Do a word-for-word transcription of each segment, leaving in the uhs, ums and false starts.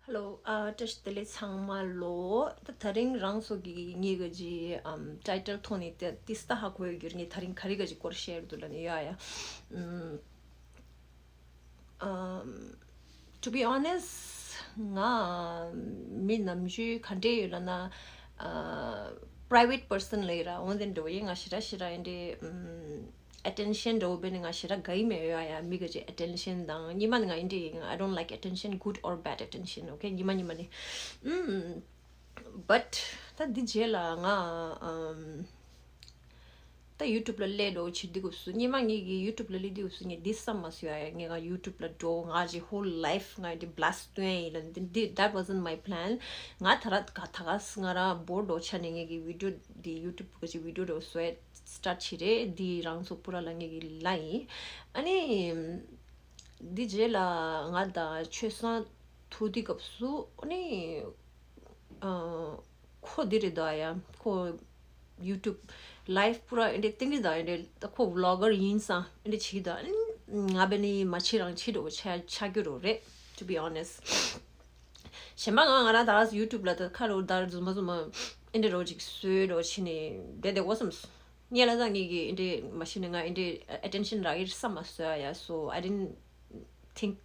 Hello, ཨ། བཀྲ་ཤིས་བདེ་ལེགས་ཚང་མ་ལོ། ད་དེ་རིང་རང་ཚོ་གི་ངེད་ཀྱི་ཨམ་ཊའི་ཊལ་ཐོག་ནས་ཏི་སྟ་ཧ་གོ་ཡོད་རྒྱུ་རེད། ངས་དེ་རིང་ག་རེ་གི་སྐོར་ཤེར་འདུག་ལབ་ན། ཡ་ཡ། ཨམ། ཨམ། To be honest, ང་མི་ནམ་རྒྱུན་ག་འདྲས་ཡོད་ལབ་ན། ཨ། private person ལབ་ཡོད་ར། འོན་ཏེ་འགྲོ་ཡིན་ང་ཞེ་དྲག་ཞེ་དྲག་ཨེ་འདྲས། ཨམ། ཨེ་ཊེན་ཤན་འདྲ་བོ་བས་ནི་ང་ཞེ་དྲག་དགའ་ཡི་མེད། ཡ་ཡ། མི་གི་ཅིག་ཨེ་ཊེན་ཤན་དང་། སྔོན་མ་ནས་ང་ཨེ་འདྲས་ཡིན། I don't like attention, good or bad attention, okay? སྔོན་མ་སྔོན་མ་ནས། ཨམ། བཊ་ད་འདི་རྗེས་ལ་ང་ཨམ། ད་ཡུ་ཊུབ་ལ་སླེབས་འགྲོ་བྱེད་དུས་སྐབས་སུ། སྔོན་མ་ངེད་ཀྱི་ཡུ་ཊུབ་ལ་སླེབས་དུས་སྐབས་སུ་ངས་འདི་བསམ་མ་སོང་ཡ། ཡ། ངས་ང་ཡུ་ཊུབ་ལ་འགྲོ། ང་ཅིག་whole life ང་འདི་བྷ་ལ་སི་སྟོན་ཡིན་ལབ། འདི་འདི་that wasn't my plan. ང་ད་ར་ག་ད་ག་ང་ར་བོར་འགྲོ་ཆ་ནས་ངེད་ཀྱི་བི་ཌི་ཡོ་འདི་ཡུ་ཊུབ་གི་ཅིག་བི་ཌི་ཡོ་འདྲ་བོ་བཟོ་ཡ་སི་ཊར་ཊི་བྱས་རེད། འདི་རང་ཚོ་པུ་ར་ལ་ངེད་ཀྱི་ལབ་ཡིན། ཨ་ནི། འདི་རྗེས་ལ་ང་དང་ཆོས་བཟང་ཐུག་དུས་སྐབས་སུ། ཨ་ནི། ཨ། ཁོ་འདི་རེད་ད་ཡ། ཁོ་ཡུ་ཊུབ་ལའིབ་པུ་ར་ཨེ་འདྲས་སྟོན་གྱི་ད། ཨེ་འདྲས་ད་ཁོ་བི་ལོག་གར་ཡིན་བསམ་ཨེ་འདྲས་བྱེད་ཀྱི་ད། ཨ་ནི་ང་བས་ནི་མ་བྱེད་རང་བྱེད་འགྲོ་ཆ་ཆགས་རྒྱུ་རོ་རེད། To be honest, གཞན་པ་ང་ང་རང་ད་ཡུ་ཊུབ་ལ་ད་ཁ་རོ་དར་རྫུན་མ་རྫུན་མ་ཨེ་འདྲས་རོ་ཅིག་བཟོས་རོ་བྱས་ནས་བསྡད་བསྡད་འོ་བསམ། ངས་ལ་ད་ངེད་ཀྱི་ཨེ་འདྲས་མ་ཤེས་ནས་ང་ཨེ་འདྲས་ཨེ་ཊེན་ཤན་རག་གི་བསམ་མ་སོང་ཡ། So I didn't think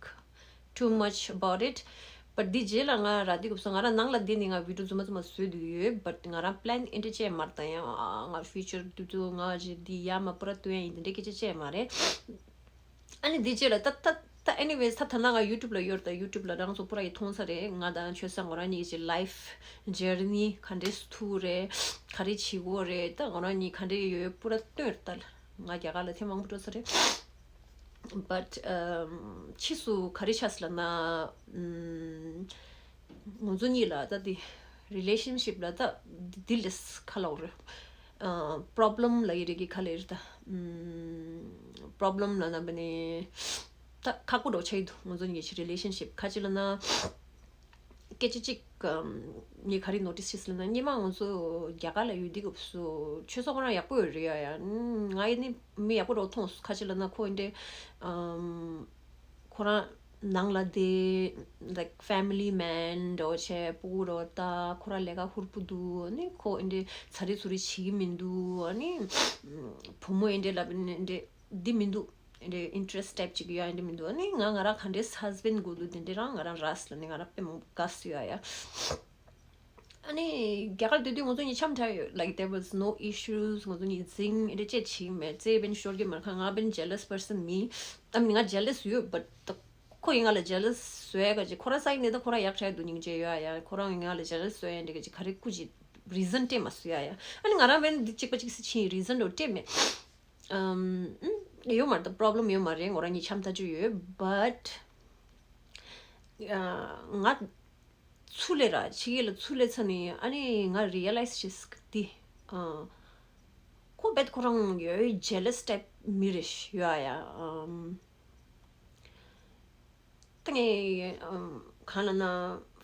too much about it. བཊ་འདི་རྗེས་ལ་ང་ར་འདི་སྐབས་སུ་ང་རང་ནང་ལ་བསྡད་ནས་ང་བི་ཌི་ཡོ་རྫུན་མ་རྫུན་མ་བཟོས་བསྡད་ཡོད། བཊ་ང་རང་པི་ལན་ཨེ་འདྲས་བྱས་མ་རེད་ད། ཡང་ང་ཕིའུ་ཅར་དུས་ཚོད་ང་ཅིག་འདི་ཡ་མ་པུ་ར་སྟོན་ཡ་ཡིན་དེ་འདྲས་སྐད་ཆ་བྱས་མ་རེད། ཨ་ནི་འདི་རྗེས་ལ་ད་ད་ད་ཨེ་ནི་ཝེ་སི་ད་ད་ན་ང་ཡུ་ཊུབ་ལ་ཡོད་རེད་ད། ཡུ་ཊུབ་ལ་རང་ཚོ་པུ་ར་ཡི་མཐོང་ས་རེད། ང་དང་ཆོས་བཟང་ཁོ་རང་གཉིས་ཀྱི་ལའིཕ་ཇར་ནི་ག་འདྲས་སུ་ཐུག་རེད། ག་རེ་བྱེད་དགོས་རེད། ད་ཁོ་རང་གཉིས་ག་འདྲས་ཡོད་པུ་ར་སྟོན་རེད་ད། ང་རྒྱ་གར་ལ་ཐེངས་མང་པོ་འགྲོ་ས་རེད། བཊ་ཕྱིས་སུ་ག་རེ་ཆགས་སོང་ལབ་ན། ང་ཚོ་གཉིས་ལ་ད་དེ་རི་ལེ་ཤན་ཤིབ་ལ་ད་འདི་ལས་ཁ་ལོག་རེད། པོ་རོབ་ལེམ་ལབ་ཡི་རེད་གི་ག་ལེ་རེད་ད། པོ་རོབ་ལེམ་ལབ་ན་བས་ནི་ད་ཁག་པོ་འདྲ་ཆགས་ཀྱི་འདུག་ང་ཚོ་གཉིས་ཀྱི་རི་ལེ་ཤན་ཤིབ། ག་ཅི་ལབ་ན། སྐད་ཆ་གཅིག་ངས་ག་རེ་ནོ་ཊིས་བྱས་ལབ་ན། སྔོན་མ་ང་ཚོ་རྒྱ་གར་ལ་ཡོད་དུས་སྐབས་སུ་ཆོས་བཟང་ཁོ་རང་ཡག་པོ་ཡོད་རེད་ཡ་ཡ། ང་ཡི་ནི་མི་ཡག་པོ་འདྲ་མཐོང་སོང་། ག་ཅི་ལབ་ན་ཁོ་འདྲ་ཁོ་རང་ནང་ལ་དེ་like family man འདྲ་བོ་བྱས། སྤུ་གུ་འདྲ་བོ་ད་ཁོ་རང་ལས་ཀ་ཧུར་པོ་འདུག་ཨ་ནི་ཁོ་འདྲ་ཚ་རི་ཚུ་རི་བྱེད་ཀྱི་མི་འདུག་ཨ་ནི་བུ་མོ་འདྲ་ལབ་ནི་འདྲ་འདི་མི་འདུག་འདྲ་interest type ཅིག་ཡོད་འདྲ་མི་འདུག་ཨ་ནི་ང་ང་རང་ག་འདྲ་husband དགོས་འདུག་དེ་འདྲ་རང་ང་རང་རག་སོང་ལབ་ནི་ང་རང་དཔེ་མང་པོ་དགའ་སོང་ཡ་ཡ། ཨ་ནི་རྒྱ་གར་སྡོད་དུས་ང་ཚོ་གཉིས་འཆམ་འདྲ་ཡོད། Like there was no issues. ང་ཚོ་གཉིས་འཛིང་ཨེ་འདྲ་ཅེས་བྱེད་མེད། རྩེ་བན་ཤོར་གྱི་མ་རེད། ཁ་ང་བན་jealous person མིན། ཨ་ནི་ང་jealous ཡོད། But ཁོ་ཡིན་ང་ལ་jealous བཟོ་ཡ་ག་ཅིག་ཁོ་ར་སའིཌ་ནས་ད་ཁོ་ར་ཡག་ཤོས་འདུག་སྙིང་རྗེ་ཡོད་ཡ། ཁོ་རང་ཡིན་ང་ལ་jealous བཟོ་ཡ་འདྲ་ག་ཅིག་ག་རེ་སྐུ་ཅིག་reason སྤྲད་མ་སོང་ཡ་ཡ། ཨ་ནི་ང་རང་བན་འདི་གཅིག་པ་གཅིག་སེ་ཕྱིན་reason འདྲ་སྤྲད་མེད། ཨམ། ཡོད་མ་རེད་ད། problem ཡོད་མ་རེད། ང་རང་གཉིས་འཆམ་ཐག་ཆོད་ཡོད། But ང་ཚུར་ལས་ར་ཕྱི་རྒྱལ་ལ་ཚུར་སླེབས་ཚར་ནས་ཨ་ནི་ང་realize བྱས་འདི། ཨ། ཁོ་བད་ཁོ་རང་ཡོད་jealous type མི་རེད་ཤག་ཡ་ཡ། ཨམ། ད་ངས་ཨམ་གང་ལབ་ན་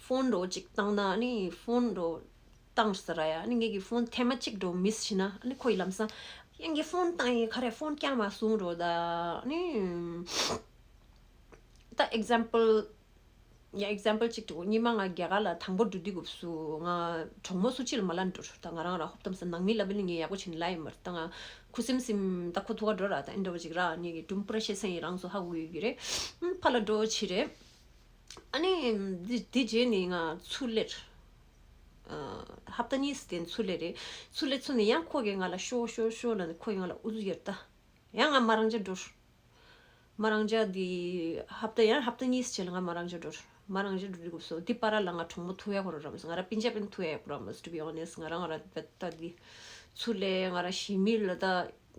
ཕོན་འདྲ་བོ་ཅིག་བཏང་ན་ཨ་ནི་ཕོན་འདྲ་བོ་བཏང་ས་ར་ཡ། ཨ་ནི་ངེད་ཀྱི་ཕོན་ཐེངས་མ་གཅིག་འདྲ་བོ་miss བྱས་ན་ཨ་ནི་ཁོ་ཡི་ལམ་སང་ཡང་ངས་ཕོན་བཏང་ཡི་ག་རེ་ཕོན་རྐྱང་མ་སོང་འགྲོ་ད། ཨ་ནི་ད་example ཡ་example གཅིག་འགྲོ། སྔོན་མ་ང་རྒྱ་གར་ལ་དང་པོ་འགྲོ་དུས་སྐབས་སུ་ང་གྲོགས་མོ་སུ་གཅིག་ལ་མ་ལབ་འགྲོ། ད་ང་རང་རང་ཧོབ་ཏམ་ས་ནང་མི་ལབ་ནི་ངས་ཡག་པོ་བྱས་ནས་ལབ་ཡི་མ་རེད། ད་ང་ཁུ་སིམ་སིམ་ད་ཁོ་ཐུག་ག་འགྲོ་ར་ད་ཨེ་འདྲ་བོ་ཅིག་ར་ངེད་ཀྱི་དུམ་བུ་ར་ཤེས་སེང་ཡི་རང་སོ་ཧ་གོ་ཡོད་ཀྱི་རེད། ཨུམ་ཕ་ལ་འགྲོ་བྱས་རེད། ཨ་ནི་འདི་འདི་རྗེས་ནས་ང་ཚུར་སླེབས། ཨ། ཧབ་ཏ་གཉིས་དེ་ཚུར་སླེབས་རེད། ཚུར་སླེབས་ཚུར་ནས་ཡང་ཁོ་གིས་ང་ལ་ཤོག་ཤོག་ཤོག་ལབ་ནས་ཁོ་གིས་ང་ལ་ཨུ་ཚུགས་ཡར་ལྟ། ཡང་ང་མ་རང་འཇགས་འགྲོ། མ་རང་འཇགས་འདི་ཧབ་ཏ་ཡང་ཧབ་ཏ་གཉིས་རྗེས་ལ་ང་མ་རང་འཇགས་འགྲོ། མ་རང་འཇགས་འགྲོ་དུས་སྐབས་སུ་འདི་བར་ལ་ང་གྲོགས་མོ་ཐུག་ཡ་ཁོ་རང་རག་མ་སོང་། ང་རང་སྤུན་ཀྱག་དཔེ་ཐུག་ཡ་ཁོ་རང་མ་སོང་། To be honest ང་རང་ང་རང་བད་ད་འདི་ཚུར་སླེབས། ང་རང་གཞིས་མི་ལ་ད་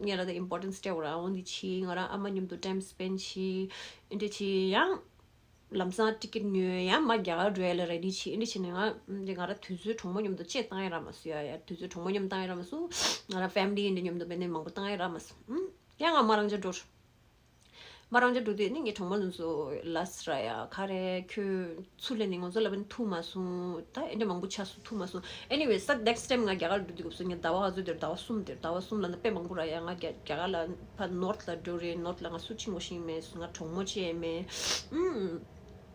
ངས་ལ་ད་importance སྤྲད་དགོས་ར། འོ་འདི་བྱས་ང་རང་ཨ་མ་མཉམ་དུ་time spend བྱས་ཨེ་འདྲ་བྱས་ཡང་། ལམ་སང་ཊི་ཀེ་ཊི་ཉོས། ཡང་མར་རྒྱ་གར་འགྲོ་ཡ་ལ་རེ་ཌི་བྱས། ཨེ་འདྲ་བྱས་ནས་ང་འདི་ང་རང་དུས་ཚོད་གྲོགས་མོ་མཉམ་དུ་ཅིག་བཏང་ཡ་རག་མ་སོང་ཡ་ཡ། དུས་ཚོད་གྲོགས་མོ་མཉམ་བཏང་ཡ་རག་མ་སོང་། ང་རང་ཕེ་མི་ལི་ཡིན་འདི་མཉམ་དུ་བས་ནས་མང་པོ་བཏང་ཡ་རག་མ་སོང་། ཨུམ། ཡང་ང་མ་རང་འཇགས་འགྲོ། མ་རང་འཇགས་འགྲོ་དུས་ནི་ངའི་གྲོགས་མོ་ལ་ཚོ་ལབ་སོང་ར་ཡ། ག་རེ་ཁྱོད་ཚུར་སླེབས་ནས་ང་ཚོ་ལ་བས་ནས་ཐུག་མ་སོང་། ད་ཨེ་འདྲ་མང་པོ་ཆགས་སོང་། ཐུག་མ་སོང་། Anyways ད་next time ང་རྒྱ་གར་འགྲོ་དུས་སྐབས་སུ་ངས་ཟླ་བ་ག་ཚོད་དེར་ཟླ་བ་གསུམ་དེར་ཟླ་བ་གསུམ་ལ་ན་དཔེ་མང་པོ་རག་ཡ། ང་རྒྱ་རྒྱ་གར་ལ་ཕར་ནོར་ཐི་ལ་འགྲོ་རེད། ནོར་ཐི་ལ་ང་སུ་གཅིག་ངོ་ཤེས་མེད། ང་གྲོགས་མོ་ཅིག་ཡང་མེད། ཨུམ།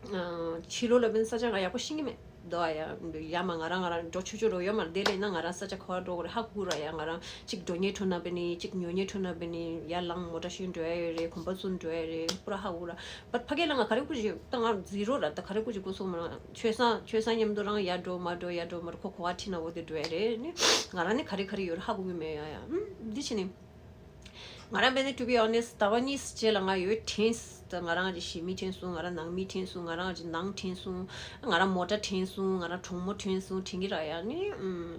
ཕྱི་ལོགས་ལ་བན་ས་ཆ་ང་ཡག་པོ་ཤེས་ཀྱི་མེད་དོ། ཨ་ཡ་ཡ་མ་ང་རང་ང་རང་འགྲོ་ཆོག་ཆོག་རོ་ཡོད་མ་རེད། དེ་ལས་ན་ང་རང་ས་ཆ་ག་བ་འགྲོ་དགོས་རེད་ཧ་གོ་ར་ཡ། ང་རང་གཅིག་འགྲོ་ཉེ་འཕྲོ་ན་བན་ནི་གཅིག་ཉོ་ཉེ་འཕྲོ་ན་བན་ནི་ཡར་ལངས་མོ་ཊ་ཞོན་འགྲོ་ཡ་ཡོད་རེད། གོམ་པ་ཚུར་འགྲོ་ཡ་རེད། པུ་ར་ཧ་གོ་ར། བ་ཕ་གི་ལ་ང་ག་རེ་ཀུ་ཅི་ད་ང་ཛི་རོ་ར། ད་ག་རེ་ཀུ་ཅི་ཀུ་སོང་མ་ཆོས་སང་ཆོས་སང་མཉམ་དུ་རང་ཡར་འགྲོ་མར་འགྲོ་ཡར་འགྲོ་མར་འགྲོ། ཁོ་གོ་བ་ཁྲིད་ན་འོ་དེ་འགྲོ་ཡ་རེད། ནི་ང་རང་ནི་ག་རེ་ག་རེ་ཡོད་ར་ཧ་གོ་གི་མེད་ཡ་ཡ། ཨུམ་འདི་ཕྱི་ནི། ང་རང་བས་ནི་to be honest ཟླ་བ་གཉིས་རྗེས་ལ་ང་ཡོད་དྲན་སོང་། ད་ང་རང་གི་གཞིས་མི་དྲན་སོང་། ང་རང་ནང་མི་དྲན་སོང་། ང་རང་གི་ནང་དྲན་སོང་། ང་རང་མོ་ཊ་དྲན་སོང་། ང་རང་གྲོགས་མོ་དྲན་སོང་། དྲན་གྱི་ར་ཡ་ནི། ཨུམ།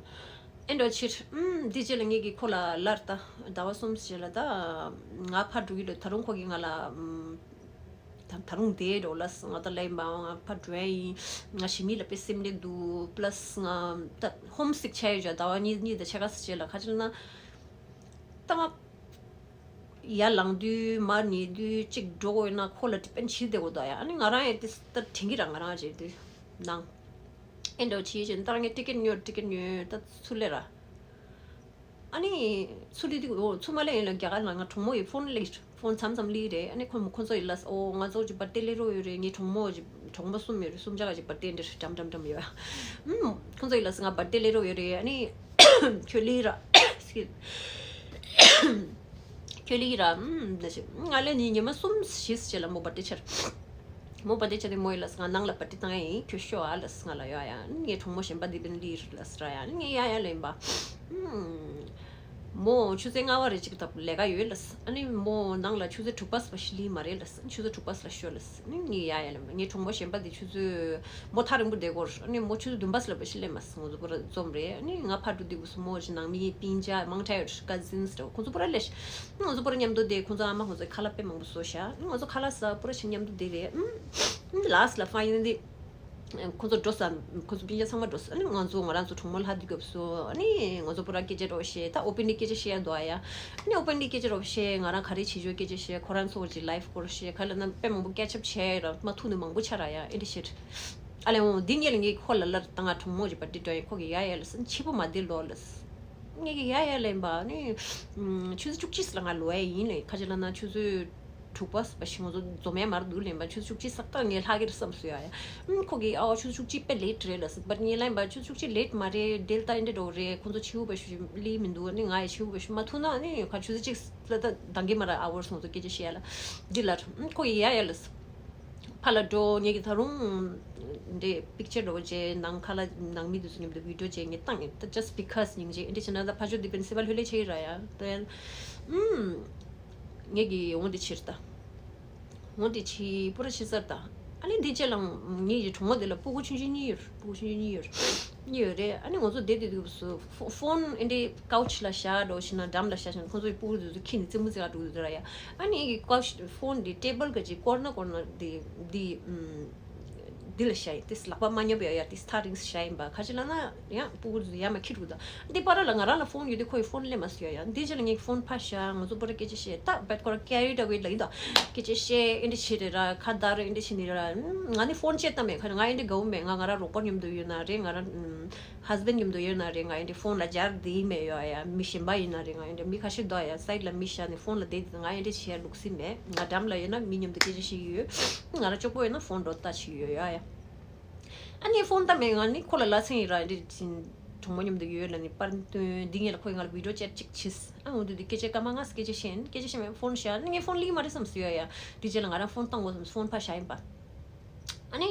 ཨེ་འགྲོ་ཕྱིར། ཨུམ། འདི་རྗེས་ལ་ངེད་ཀྱིས་ཁོ་ལ་ལར་ད་ཟླ་བ་གསུམ་རྗེས་ལ་ད་ང་ཕར་འགྲོ་གི་འདུག་ད་རུང་ཁོ་གིས་ང་ལ། ཨུམ། ད་ད་རུང་དེ་འགྲོ་ལ་ང་ད་ལས་མ་ང་ཕར་འགྲོ་ཡ་ཡིན། ང་གཞིས་མི་ལ་དཔེ་སེམས་ནད་འདུག plus ང་ད་ཧོམ་སིག་ཆགས་ཡོད་ཅག་ཟླ་བ་གཉིས་གཉིས་དང་ཕྱེད་ཀ་རྗེས་ལ་ག་ཅི་ལ་ན། ད་ང་ཡར་ལངས་དུས་མར་ཉལ་དུས་གཅིག་འགྲོ་དགོས་ན་ཁོ་ལ་ཌི་པེན་བྱེད་བསྡད་དགོས་འདུག་ཡ། ཨ་ནི་ང་རང་ཡང་དེ་ད་དྲན་གྱི་ར་ང་རང་བྱེད་དུས་ནང་། ཨེ་འདྲ་བྱེད་བྱེད་ད་ངས་ཊི་ཀེ་ཊི་ཉོ་ཊི་ཀེ་ཊི་ཉོ་ད་ཚུར་སླེབས་ར། ཨ་ནི་ཚུར་སླེབས་དུས་འོ་ཚུར་མ་སླེབས་ཡིན་ལ་རྒྱ་གར་ལ་ང་གྲོགས་མོ་ཡི་ཕོན་སླེབས། ཕོན་མཚམས་མཚམས་སླེབས་རེད། ཨ་ནི་ཁོ་ཁོ་ཚོ་ཡི་ལ་ཨོ་ང་ཚོ་ཅིག་བར་ཐི་ཌེ་སླེབས་རོགས་ཡོད་རེད། ངའི་གྲོགས་མོ་ཅིག་གྲོགས་མོ་གསུམ་ཡོད་རེད། གསུམ་ཆ་ག་ཅིག་བར་ཐི་ཌེ་འདྲ་འགྲམ་འགྲམ་འགྲམ་ཡོད། ཨུམ། ཁོ་ཚོ་ཡི་ལ་ང་བར་ཐི་ཌེ་སླེབས་རོགས་ཡོད་རེད། ཨ་ནི་ཁྱོད་སླེབས་ར། Excuse། ཁྱོད་སླེབས་ར། ཨུམ། ད་ཅི་ང་ལ་ནི་ཉི་མ་གསུམ་བཞི་ཞིག་ལ་མོ་བར་ཐི་ཌེ་ཆར། མོ་བར་ཐི་ཌེ་ཆར་དེ་མོ་ཡི་ལ་ང་ནང་ལ་བར་ཐི་ཌེ་བཏང་ཡ་ཡིན། ཁྱོད་ཤོག་ཨ་ལ་ང་ལ་ཡོད་ཡ། ངའི་གྲོགས་མོ་གཞན་པ་འདི་བན་སླེབས་ར་ལ་ཡ། ངས་ཡ་ཡ་ལ་ཡིན་པ། ཨུམ། མོ་ཆུ་ཚོད་ལྔ་པ་རེ་གཅིག་ད་ལས་ཀ་ཡོད་ལ། ཨ་ནི་མོ་ནང་ལ་ཆུ་ཚོད་དྲུག་པ་ཙམ་ཞིག་སླེབས་མ་རེད་ལ། ཆུ་ཚོད་དྲུག་པ་ཙམ་ལ་ཤོག་ལ། ཨ་ནི་ངས་ཡ་ཡ་ལ་ངའི་གྲོགས་མོ་གཞན་པ་དེ་ཆུ་ཚོད་མོ་ཐག་རིང་པོ་བསྡད་སྐོར། ཨ་ནི་མོ་ཆུ་ཚོད་བདུན་པ་ཙམ་ལ་ཞིག་སླེབས་མ་སོང་། ང་ཚོ་པུ་ར་འཛོམས་རེད། ཨ་ནི་ང་ཕར་འགྲོ་དུས་སྐབས་སུ་མོ་ཞིག་ནང་མི་སྤུན་ཀྱག་མང་དྲགས་ཡོད། ཀ་ཛིན་སི་འདྲ་ཁོང་ཚོ་པུ་ར་སླེབས་ཤག་ང་ཚོ་པུ་ར་མཉམ་དུ་བསྡད། ཁོང་ཚོ་ཨ་མ་ཁོང་ཚོ་ཁ་ལག་དཔེ་མང་པོ་བཟོས་ཤག་ང་ཚོ་ཁ་ལག་ཟ། པུ་ར་ཞིག་མཉམ་དུ་བསྡད་རེད། ཨུམ། ལ་སི་ཊི་ལ་ཕ་ཡིན་དེ། ཁོ་ཚོ་འགྲོ་ས། ཁོ་ཚོ་སྤུན་ཀྱག་ཚང་མ་འགྲོ་ས། ཨ་ནི་ང་ཚོ་ང་རང་ཚོ་གྲོགས་མོ་ལྷག་དུས་སྐབས་སུ་ཨ་ནི་ང་ཚོ་པུ་ར་སྐད་ཆ་འདྲ་བོ་བཤད། ད་ཨོ་པན་ལི་སྐད་ཆ་བཤད་ཡ་འདུག་ཨ་ཡ། ཨ་ནི་ཨོ་པན་ལི་སྐད་ཆ་འདྲ་བོ་བཤད། ང་རང་ག་རེ་བྱེད་ཆོག་སྐད་ཆ་བཤད། ཁོ་རང་ཚོ་གི་ལའིཕ་སྐོར་བཤད། ག་ལ་ན་དཔེ་མང་པོ་ཀེ་ཆ་ཨབ་བྱས་ར་མ་ཐུག་ནི་མང་པོ་ཆགས་ར་ཡ། ཨེ་འདྲ་བཤད། ཨ་ལས་འོང་འདི་ཉིད་ལ་ངས་ཁོ་ལ་ལར་ད་ང་གྲོགས་མོ་གི་བར་ཐི་ཌེ་འགྲོ་ཡིན། ཁོ་གི་ཡ་ཡ་ལ་སི་ཕྱི་པོ་མ་བསྡད་ལོ་ལ་སི། ངས་གི་ཡ་ཡ་ལ་ཡིན་པ་ནི། ཆུ་ཚོད་བཅུ་གཅིག་ལ་ང་ལོག་ཡ་ཡིན་ལ། ག་ཅི་ལ་ན་ཆུ་ཚོད་དྲུག་པ་ཞིག་ང་ཚོ་འཛོམས་ཡ་མར་འདུག་ལེན་པ། ཆུ་ཚོད་བཅུ་གཅིག་ཙམ་ལ་ངས་ལྷག་གི་རེད་བསམ་སོང་ཡ་ཡ། ཨུམ། ཁོ་གིས་ཨ་ཆུ་ཚོད་བཅུ་གཅིག་དཔེ་ལེ་ཊི་རེད་ལ་སི། བཊ་ངས་ལབ་པ་ཆུ་ཚོད་བཅུ་གཅིག་ལེ་ཊི་མ་རེད། དེ་ལྟ་ཨེ་འདྲ་འགྲོ་རེད། ཁོང་ཚོ་ཕྱི་པོ་ཞིག་སླེབས་མི་འདུག་ཨ་ནི་ང་ཡི་ཕྱི་པོ་ཞིག་མ་ཐུག་ན་ཨ་ནི་ག་ཆུ་ཚོད་གཅིག་ལ་ད་འདང་གི་མ་ར་ཨ་ཝར་སོང་ཚོ་སྐད་ཆ་བཤད་ཡ་ལ་འདི་ལ། ཨུམ། ཁོ་གིས་ཡ་ཡ་ལ་སི། ཕར་ལ་འགྲོ། ངས་ཀྱི་ད་རུང་འདྲེ་པིག་ཅར་འདྲ་བོ་བྱས། ནང་ཁ་ལ་ནང་མི་དེ་ཚོ་མཉམ་དུ་བི་ཌི་ཡོ་བྱས་ངས་བཏང་ཡིན། ད་just because སྙིང་རྗེ། འདི་བྱས་ན་ད་ཕ་ཇོ་འདི་པན་སེ་བ་ལྷོད་ལྷོད་བྱས་ཡིན་ར་ཡ། ད་ཡང་། ཨུམ། ངས་ཀྱི་འོང་འདི་ཕྱིར་ད། འོང་འདི་ཕྱི་པུ་ར་ཕྱི་སར་ད། ཨ་ནི་འདི་རྗེས་ལ་ངས་ཀྱི་གྲོགས་མོ་དེ་ལ་སྤུ་གུ་ཆུང་ཆུང་གཉིས་ཡོད། སྤུ་གུ་ཆུང་ཆུང་གཉིས་ཡོད། གཉིས་ཡོད་རེད། ཨ་ནི་ང་ཚོ་བསྡད་དུས་དུས་སུ་ཕོ་ཕོན་ཨེ་འདྲའི་ཀའུ་ཆི་ལ་བཞག་འགྲོ་ཞིག་ན་འགྲམ་ལ་བཞག་ཞིག་ན་ཁོ་ཚོའི་སྤུ་གུ་དེ་ཚོ་ཁྱི་ནི་རྩེད་མོ་རྩེ་ག་འགྲོ་གི་འདུག་ར་ཡ། ཨ་ནི་ངས་ཀྱི་ཀའུ་ཆི་ཕོན་འདི་ཊེ་བལ་ག་ཅིག་བསྐོར་ན་བསྐོར་ན་འདི་འདི་ཨུམ། འདི་ལ་བཞག་ཡིན། ཏིས་ལག་པ་མ་ཉམས་པའི་ཡ་ཏིས་ཐག་རིང་བཞག་ཡིན་པ། ག་ཅི་ལ་ན་ཡང་སྤུ་གུ་ཚོ་ཡ་མ་ཁྱི་འདུག་ད། འདི་པ་ར་ལ་ང་རང་ལ་ཕོན་ཡོད་དུས་ཁོ་ཡི་ཕོན་སླེབས་མ་སོང་ཡ། ཡ་འདི་ཅི་ལ་ངས་ཕོན་ཕར་བཞག་ང་ཚོ་པུ་ར་སྐད་ཆ་བཤད། ད་བད་ཁོ་ར་ཀེ་རི་ཌ་ཨ་ཝེ་ལ་ཡིན་ད། སྐད་ཆ་བཤད་ཨེ་འདྲ་བྱེད་རེད་ར། ཁ་བརྡ་ར་ཨེ་འདྲ་བྱེད་ནི་ར། ང་ནི་ཕོན་བྱེད་ད་མེད། ཁ་ང་ཨེ་འདྲ་དགའ་བོ་མེད། ང་ང་རང་རོགས་པ་མཉམ་དུ་ཡོད་ན་རེད། ང་རང་ཧ་སི་བན་མཉམ་དུ་ཡོད་ན་རེད། ང་ཨེ་འདྲ་ཕོན་ལ་སྦྱར་བསྡད་མེད་ཡ། ཡ་མི་གཞན་པ་ཡིན་ན་རེད། ང་ཨེ་འདྲ་མི་ཁ་ཤས་འདུག་ཡ་སའིཌ་ལ་མི་བཞག་ནས་ཕོན་ལ་བསྡད་དེ་ང་ཨེ་འདྲ་བྱེད་ཡ་ལུགས་སྲོལ་མེད། ང་འགྲམ་ལ་ཡོད་ན་མི་མཉམ་དུ་སྐད་ཆ་བཤད་ཀྱི་ཡོད། ང་རང་གཅིག་པོ་ཡོད་ན་ཕོན་འགྲོ་ལྟ་བྱེད་ཀྱི་ཡོད་ཡ། ཡ། ཨ་ནི་ཕོན་ལྟ་མེད། ང་ནི་ཁོ་ལ་ལ་ཚན་ཡིན་ར། འདི་ཅིན་གྲོགས་མོ་མཉམ་དུ་ཡོད་ལ་ནི་པར་སྟོན། འདི་ངས་ལ་ཁོས་ང་ལ་བི་ཌི་ཡོ་ཅེཊ་ཅིག་བྱིས། ཨ་འོ་འདི་འདི་སྐད་ཆ་སྐར་མ་ལྔ་སྐད་ཆ་བཤད་ཡིན། སྐད་ཆ་བཤད་མེད་ཕོན་བཞག་ནི་ངས་ཕོན་ལིག་མ་རེད་བསམ་སོང་ཡ། ཡ་འདི་རྗེས་ལ་ང་རང་ཕོན་བཏང་དགོས་བསམ་ཕོན་ཕར་བཞག་ཡིན་པ། ཨ་ནི་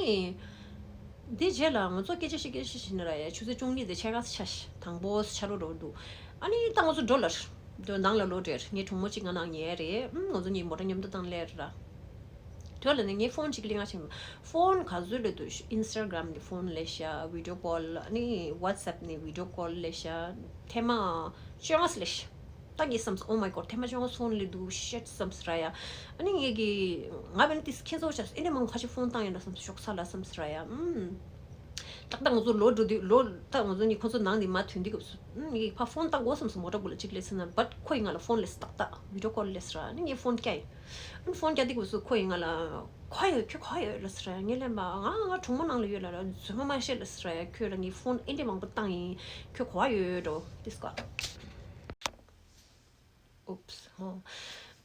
འདི་རྗེས་ལ་ང་ཚོ་སྐད་ཆ་བཤད་སྐད་ཆ་བཤད་ནི་ར། ཡ་ཆུ་ཚོད་བཅུ་གཉིས་དེ་ཕྱེད་ཀ་ཆ་ཤ་དང་པོ་ཆ་རོ་རོ་འདུག་ཨ་ནི་ད་ང་ཚོ་འགྲོ་ལ་འགྲོ་ནང་ལ་ལོག་འགྲོ་ཡ། ངའི་གྲོགས་མོ་གཅིག་ང་ནང་ཉལ་རེད། ཨ་ང་ཚོ་གཉིས་མོ་ཊ་མཉམ་དུ་བཏང་སླེབས་ར། དེ་ལ་ནི་ངའི་ཕོན་གཅིག་གླེང་ང་ཕྱིན། ཕོན་ག་ཚོད་ལས་འདུག་ཨིན་སི་ཊ་གྷ་རམ་ནས་ཕོན་སླེབས་ཤག་བི་ཌི་ཡོ་ཀོལ། ཨ་ནི་ཝ་ཊི་སི་ཨེབ་ནས་བི་ཌི་ཡོ་ཀོལ་སླེབས་ཤག་ཐེངས་མ་བཅོ་ལྔ་སླེབས་ཤག་ད་ངས་བསམས། Oh my God, ཐེངས་མ་བཅོ་ལྔ་ཕོན་སླེབས་འདུག་ཤེཊ་བསམས་ར་ཡ། ཨ་ནི་ངས་ཀྱི་ང་བས་ན་ཏིས་ཁྱེད་ཚོ་ཆགས་ཨེ་ནས་མང་ཁ་ཤས་ཕོན་བཏང་ཡོད་ན་བསམས། ཞོགས་ཚ་ལ་བསམས་ར་ཡ། ཨུམ། ཏག་ཏག་ང་ཚོ་ལོག་འགྲོ་དུས་ལོག་ད་ང་ཚོ་གཉིས་ཁོ་ཚོ་ནང་ནས་མར་ཐོན་དུས་སྐབས་སུ། ཨུམ། ངས་ཕར་ཕོན་བཏང་དགོས་བསམས་སོང་། མོ་ཊ་སྒོ་ལ་གཅིག་སླེབས་ཚར་ན། བཊ་ཁོ་ཡིས་ང་ལ་ཕོན་སླེབས་སོང་། ཏག་ཏག་བི་ཌི་ཡོ་ཀོལ་སླེབས་སོང་ར། ཨ་ནི་ངས་ཕོན་བཀྱགས་ཡིན། ཨ་ནི་ཕོན་བཀྱགས་དུས་སྐབས་སུ་ཁོ་ཡིས་ང་ལ་ག་པར་ཡོད། ཁྱོད་ག་པར་ཡོད་ལབ་སོང་ར་ཡ། ངས་ལན་པ་ང་ང་གྲོགས་མོ་ནང་ལ་ཡོད་ལབ་ར། རྫུན་མ་མ་བཤད་ལབ་སོང་ར་ཡ། ཁྱོད་ལ་ངས་ཕོན་ཨེ་འདྲས་མང་པོ་བཏང་ཡིན། ཁྱོད་ག་པར་ཡོད་འགྲོ། ཏིས་ཀ Oops. ཧོ།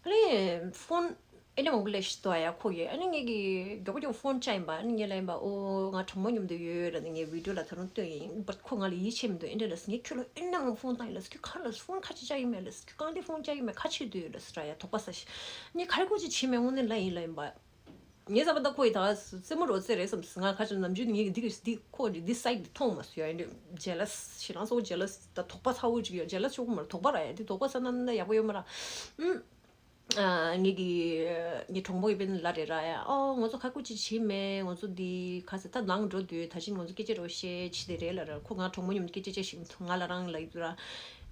ཨ་ལེ་ཕོན། ཨེ་འདྲ་མང་པོ་ལས་ཤི་ཏོ་ཡ་ཁོ་ཡོད། ཨ་ནི་ངེད་ཀྱི་མགྱོགས་པོ་མགྱོགས་ཕོན་བཅག་ཡིན་པ། ཨ་ནི་ངས་ལབ་ཡིན་པ། ཨོ་ང་གྲོགས་མོ་མཉམ་དུ་ཡོད་ལབ་ནས་ངས་བི་ཌིའོ་ལ་ད་རུང་སྟོན་ཡིན། བཊ་ཁོ་ང་ལ་ཡིད་ཆེས་མི་འདུག་ཨེ་འདྲ་ལབ་སོང་། ངས་ཁྱོད་ལ་ཨེ་འདྲ་མང་ཕོན་བཏང་ཡིན་ལབ་སོང་། ཁྱོད་ག་རེ་ལབ་སོང་། ཕོན་ཁ་ཅིག་བཅག་ཡིན་མེད་ལབ་སོང་། ཁྱོད་གང་དེ་ཕོན་བཅག་ཡིན་མེད། ཁ་ཕྱིར་སྡོད་ཡོད་ལབ་སོང་ར་ཡ། དོགས་པ་ཟ་ཤི། ངས་ག་རེ་ཁོ་ཅིག་བྱེད་མེད། དངོས་གནས་ལབ་ཡིན་ལབ་ཡིན་པ། ངས་བསམ་པ་ད་ཁོ་ཡི་ད་རྩེད་མོ་རོ་རྩེ་རེད་བསམ་སོང་། ང་ཁ་ཅིག་ནམ་རྒྱུན་ངས་འདི་གི་འདི་ཁོ་འདི་འདི་སའིཌ་འདི་མཐོང་མ་སོང་ཡ། ཨེ་འདྲ་ཇེ་ལས་ཞེ་སྡང་ཚ་བོ། ཇེ་ལས་ད་དོགས་པ་ཚ་བོ་ཅིག་ཡོད། ཇེ་ལས་ཆོག་གི་མ་རེད། དོགས་པ་ར་ཡ། འདི་དོགས་པ་ཟ་ན་ན་ཡག་པོ་ཡོད་མ་ར། ཨུམ། ཨ། ངེད་ཀྱི་ངའི་གྲོགས་མོ་ཡི་པན་ལ་རེད་ར་ཡ། ཨོ་ང་ཚོ་ཁ་ཁུ་ཅི་བྱེད་མེད། ང་ཚོ་འདི་ག་ཟེར་ད་ནང་འགྲོ་དུས་ད་ཅི་ང་ཚོ་སྐད་ཆ་རོ་བཤད་ཅི་དེ་རེད་ལ་ར། ཁོ་ང་གྲོགས་མོ་མཉམ་སྐད་ཆ་བཤད་ཤིང་ང་ལ་རང་ལ་ཡི་དུ་ར།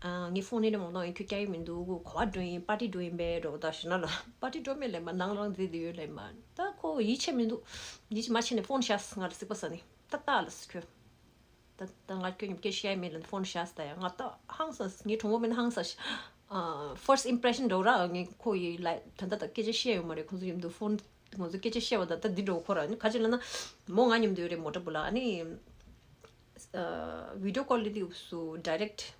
ཨ། ངའི་ཕོན་ནི་ནི་མོ་ནང་ཡིན། ཁྱོད་སྐྱ་ཡི་མི་འདུག་གོ་བ་འགྲོ་ཡིན། པར་ཊི་འགྲོ་ཡིན་པས་འགྲོ་ད་ཞུ་ན་ལ། པར་ཊི་འགྲོ་མེད་ལས་མ་ནང་རང་འཛེ་དུ་ཡོད་ལས་མ། ད་ཁོ་ཡིད་ཆེས་མི་འདུག་ཡིད་ཆེས་མ་བྱས་ནས་ཕོན་ཤ་ང་ལ་སིག་པ་ས་ནི་ཏག་ཏག་ལ་སི་ཁྱོད། ད་ད་ང་ཁྱོད་ཉིད་སྐད་བཤད་མེད་ལ་ཕོན་ཤ་ས་ད་ཡ། ང་ད་ཧང་སངས། ངའི་གྲོགས་མོ་མིན་ཧང་སངས། ཨ། ཕར་སི་ཨིམ་པི་རེ་ཤན་འགྲོ་ར། ངས་ཁོ་ཡི་ལ་ད་ད་ད་སྐད་ཆ་བཤད་ཡོད་མ་རེད། ཁོང་ཚོ་མཉམ་དུ་ཕོན་ང་ཚོ་སྐད་ཆ་བཤད་པ་ད་ད་འདི་འགྲོ་ཁོ་ར་ནི་ག་ཅི་ལ་ན་མོ་ང་མཉམ་དུ་ཡོད་རེད། མོ་ཊ་བུ་ལ་ཨ་ནི། ཨ། བི་ཌིའོ་ཀོལ་ལི་དུས་སུ་ཌི་རེག་ཊི་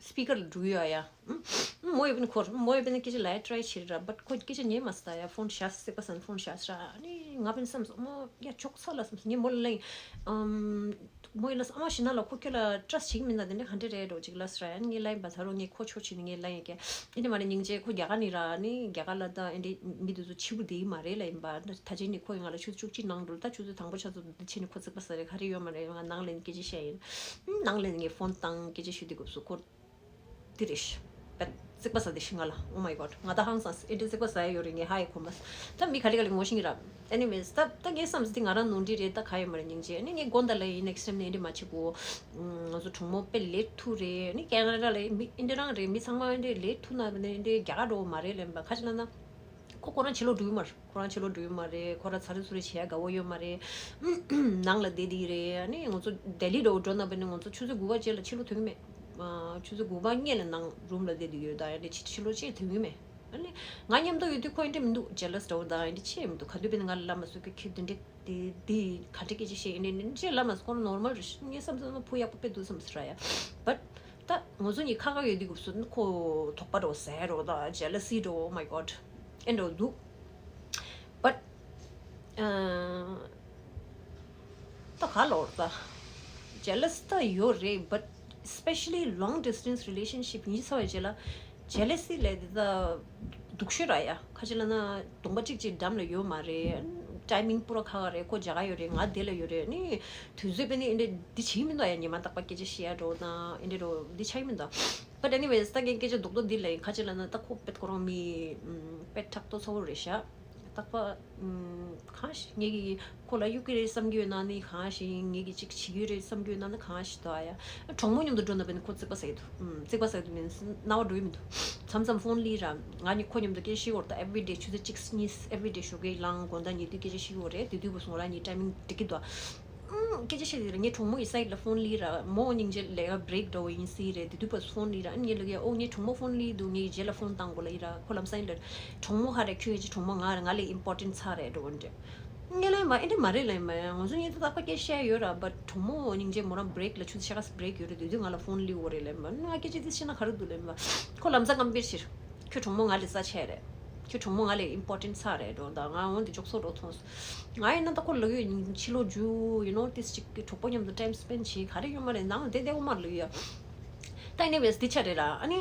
སི་པི་ཀར་ལ་འགྲོ་གི་ཡོད་ཡ། ཨུམ། མོ་ཡོད་པིན་ཁོར་མོ་ཡོད་པིན་སྐད་ཆ་ལ་ཡ་ཊི་རའི་བྱེད་ར། བཊ་ཁོ་སྐད་ཆ་ཉན་མ་སོང་ཡ། ཕོན་ཤ་སིག་པ་ས་ནི་ཕོན་ཤ་ས་ར། ཨ་ནི་ང་པིན་བསམ་སོང་། མོ་ཡ་ཆོག་ས་ལ་བསམ་སོང་། ངས་མོ་ལ་ལེན། ཨམ། མོ་ཡི་ལ་ཨ་མ་ཤི་ན་ལ་ཁོ་ཁྱོད་ལ་ཊྲ་སི་ཊི་བྱེད་ཀྱི་མིན་ད། དེ་འདྲ་ག་འདྲ་རེད་འགྲོ་ཅིག་ལ་སི་ར་ཡ། ངས་ལ་ཡིན་པ་ད་རུང་ངས་ཁོ་ཆོ་ཆི་ནི་ངས་ལ་ཡིན་ཀྱེ། ཨེ་འདྲ་མ་རེད་སྙིང་རྗེ། ཁོ་རྒྱ་གར་ནི་ར་ནི་རྒྱ་གར་ལ་ད་ཨེ་འདྲ་མི་དེ་ཚོ་ཕྱི་པོ་དེ་ཡིན་མ་རེད་ལ་ཡིན་པ། ད་ཅི་ནི་ཁོ་ཡི་ང་ལ་ཆུ་ཚོད་བཅུ་གཅིག་ནང་འགྲོ་ད་ཆུ་ཚོད་དང་པོ་ཆ་ཚོད་དེ་ཕྱི་ནི་ཁོ་ཚིག་པ་ས་རེད། ག་རེ་ཡོད་མ་རེད། ང་ནང་ལ་ཡིན་སྐད་ཆ་བཤད་ཡིན། ནང་ལ་ཡིན་ངས་ཕོན་བཏང་སྐད་ཆ་ཞུ་དེ་གོ་སུ་ཁོ། དེ་རེད་ཤི། བེད་རྩིག་པ་ཟ་དེ་ཤི་ང་ལ། Oh my god. ང་ད་ཧང་སངས། ཨེ་འདྲ་རྩིག་པ་ཟ་ཡ་ཡོད་རེད། ངས་ཧ་ཡི་གོ་མ་སོང་། ད་མི་ག་ལེ་ག་ལེ་ངོ་ཤེས་ཀྱི་ར། Anyways, ད་ད་ངས་བསམ་སི་དེ་ང་རང་ནོར་འཁྲུལ་རེད། ད་ག་ཡོད་མ་རེད་སྙིང་རྗེ། ཨ་ནི་ངས་དགོངས་དག་ལ་ཡིན། next time་ནས་ཨེ་འདྲ་མ་བྱེད་གོ། ང་ཚོ་གྲོགས་མོ་དཔེ་ལས་ཐུ་རེད། ཨ་ནི་ཁེ་ན་ཌ་ལ་མི་ཨེ་འདྲ་རང་རེད། མི་ཚང་མ་ཨེ་འདྲ་ལས་ཐུ་ན་ཨེ་འདྲ་རྒྱ་གར་འགྲོ་མ་རེད་ལབ་པ། ག་ཅི་ལ་ན། ཁོ་ཁོ་རང་ཕྱི་ལོགས་འགྲོ་ཡི་མ་རེད། ཁོ་རང་ཕྱི་ལོགས་འགྲོ་ཡི་མ་རེད། ཁོ་རང་ཚ་རེ་ཚུ་རེ་བྱེད་ཡ་དགའ་བོ་ཡོད་མ་རེད། ནང་ལ་བསྡད་དེ་ཡི་རེད། ཨ་ནི་ང་ཚོ་ལྡི་ལི་འགྲོ་འགྲོ་ན་བས་ནི་ང་ཚོ་ཆུ་ཚོད་དགུ་པ་རྗེས་ལ་ཕྱི་ལོགས་ཐོན་གི་མེད། ཨ། ཆུ་ཚོད་དགུ་པ་སྔོན་ལ་ནང་རུམ་ལ་བསྡད་དེ་ཡོད། ད་ཡ་འདྲ་ཕྱི་ཕྱི་ལོགས་ཅིག་ཐོན་གི་མེད། ཨ་ནི་ང་མཉམ་དུ་ཡོད་དུས་ཁོ་ཡིན་འདྲ་མི་འདུག་ཇེ་ལས་འདྲ་བོ་དང་ཡིན་འདྲ་ཅི་ཡང་མི་འདུག་ག་དུས་བས་ནི་ང་ལ་ལབ་མ་སོང་གི། ཁྱོད་འདི་འདྲ་དེ་དེ་ག་འདྲ་སྐད་ཆ་བཤད་ཡིན་འདྲ་ཅི་ལབ་མ་སོང་། ཁོ་རང་ནོར་མལ་རེད། ངས་བསམ་སོང་ན་བུ་ཡག་པོ་དཔེ་འདུག་བསམ་སོང་ར་ཡ། བཊ། ད་ང་ཚོ་གཉིས་ཁ་ཁ་ཡོད་དུས་སྐབས་སུ་ཁོ་དོགས་པ་འདྲ་བོ་ཟ་ཡ་འདྲ་བོ་དང་ཇེ་ལ་སི་འདྲ་བོ། Oh my god. ཨེ་འདྲ་བོ་འདུག་བཊ། ཨ། ད་ག་ལོར་ད་ཇེ་ལ་སི་ད་ཡོད་རེད། བཊ་especially long distance relationship ཡིན་ཚར་བའི་རྗེས་ལ་ཇེ་ལ་སི་ལས་དེ་ད་སྡུག་ཤོས་ར་ཡ། ག་ཅི་ལབ་ན་གདོང་པ་གཅིག་གཅིག་འགྲམ་ལ་ཡོད་མ་རེད། ཊའི་མིང་པུ་ར་ཁ་ཁ་རེད། ཁོ་རྒྱ་གར་ཡོད་རེད། ང་འདི་ལ་ཡོད་རེད། ནི་དུས་ཚོད་དཔེ་ནི་ཨེ་འདྲ་འདི་བྱེད་ཀྱི་མི་འདུག་ཡ། ཉི་མ་རྟག་པར་སྐད་ཆ་བཤད་ཡ་འདྲ་བོ་དང་ཨེ་འདྲ་འདྲ་བོ་འདི་ཆགས་ཀྱི་མི་འདུག་བཊ་ཨེ་ནི་ཝེ་སི་ད་ངས་སྐད་ཆ་རྡོག་རྡོག་འདི་ལབ་ཡིན། ག་ཅི་ལབ་ན་ད་ཁོ་དཔེ་ཁོ་རང་མི་དཔེ་ཕྲག་དོག་ཚ་བོ་རེད་ཤག་རྟག་པར། ཨུམ། གང་ཞིག་ངེད་ཀྱིས་ཁོ་ལ་གཡུག་གི་རེད་བསམ་གྱི་ཡོད་ན་ནི་གང་ཞིག་ངེད་ཀྱིས་ཅིག་བྱེད་ཀྱི་རེད་བསམ་གྱི་ཡོད་ན་ནི་གང་ཞིག་འདུག་ཨ་ཡ། གྲོགས་མོ་མཉམ་དུ་འགྲོ་ན་བས་ནི་ཁོ་རྩིག་པ་ཟ་གི་འདུག་ཨུམ། རྩིག་པ་ཟ་གི་འདུག་མིན་སྣང་བ་འགྲོ་གི་མི་འདུག་མཚམས་མཚམས་ཕོན་ལི་ར། ང་གཉིས་ཁོ་མཉམ་དུ་སྐད་ཆ་བཤད་ཀྱི་ཡོད་རེད། ད་everyday ཆུ་ཚོད་གཅིག་གཉིས་everyday ཞོགས་ཀས་ལངས་དགོང་དག་ཉལ་དུས་སྐད་ཆ་བཤད་ཀྱི་ཡོད་རེད། དེ་དུས་སྐབས་སུ་ང་རང་གཉིས་ཊའི་མིང་འགྲིག་གི་འདུག་ཨུམ། སྐད་ཆ་བཤད་དེ་ར་ངའི་གྲོགས་མོ་ཡི་སའིཌ་ལ་ཕོན་ལི་ར། མོ་སྙིང་རྗེ་ལས་ཀ་བྷི་རེག་འདྲ་བོ་ཡིན་སྲིད་རེད། དེ་དུས་བས་ཕོན་ལི་ར། ཨ་ནི་ངས་ལབ་ཡ། ཨོ་ངའི་གྲོགས་མོ་ཕོན་ལི་འདུག་ངའི་རྗེས་ལ་ཕོན་བཏང་དགོས་ལབ་ཡི་ར། ཁོ་ལམ་སང་ཡིན་ལབ། གྲོགས་མོ་ཧ་རེད། ཁྱོད་ཀྱི་གྲོགས་མོ་ང་རེད། ང་ལས་ཨིམ་པོར་ཊེན་ཊི་ཚ་རེད་འགྲོ་འདྲ། ངས་ལབ་ཡིན་པ། ཨེ་འདྲ་མ་རེད་ལབ་ཡིན་པ། ང་ཚོ་གཉིས་ད་རྟག་པར་སྐད་བཤད་ཡོད་ར། བཊ་གྲོགས་མོ་སྙིང་རྗེ་མོ་རང་བྷི་རེག་ལ་ཆུ་ཚོད་ཕྱེད་ཀ་བྷི་རེག་ཡོད་རེད། དེ་དུས་ང་ལ་ཕོན་ལི་འོ་རེད་ལབ་ཡིན་པ། ང་སྐད་ཆ་དེ་བཤད་ན་ག་རེ་འདུག་ལབ་ཡིན་པ། ཁོ་ལམ་སང་ཀམ་པེར་བྱེད། ཁྱོད་གྲོགས་མོ་ང་ལས་རྩ་ཆེ་རེད། ཁྱོད་གྲོགས་མོ་ང་ལས་ཨིམ་པོར་ཊེན་ཊི་ཚ་རེད་འགྲོ། ད་ང་འོན་ཏེ་ཅོག་ཙེ་འགྲོ་ཐོངས། ང་ཡིན་ན་ད་ཁོ་ལབ་ཡོད། ཕྱི་ལོགས་རྒྱུགས་you know this ཅིག་གི་གྲོགས་པོ་མཉམ་དུ་ཊའིམ་སི་པེན་ཌི་བྱེད་ག་རེ་ཡོད་མ་རེད། ནང་ལ་བསྡད་བསྡད་འོ་མ་ལབ་ཡོད། ད་ཨེ་ནི་ཝེ་སི་འདི་ཆ་རེད་ར། ཨ་ནི་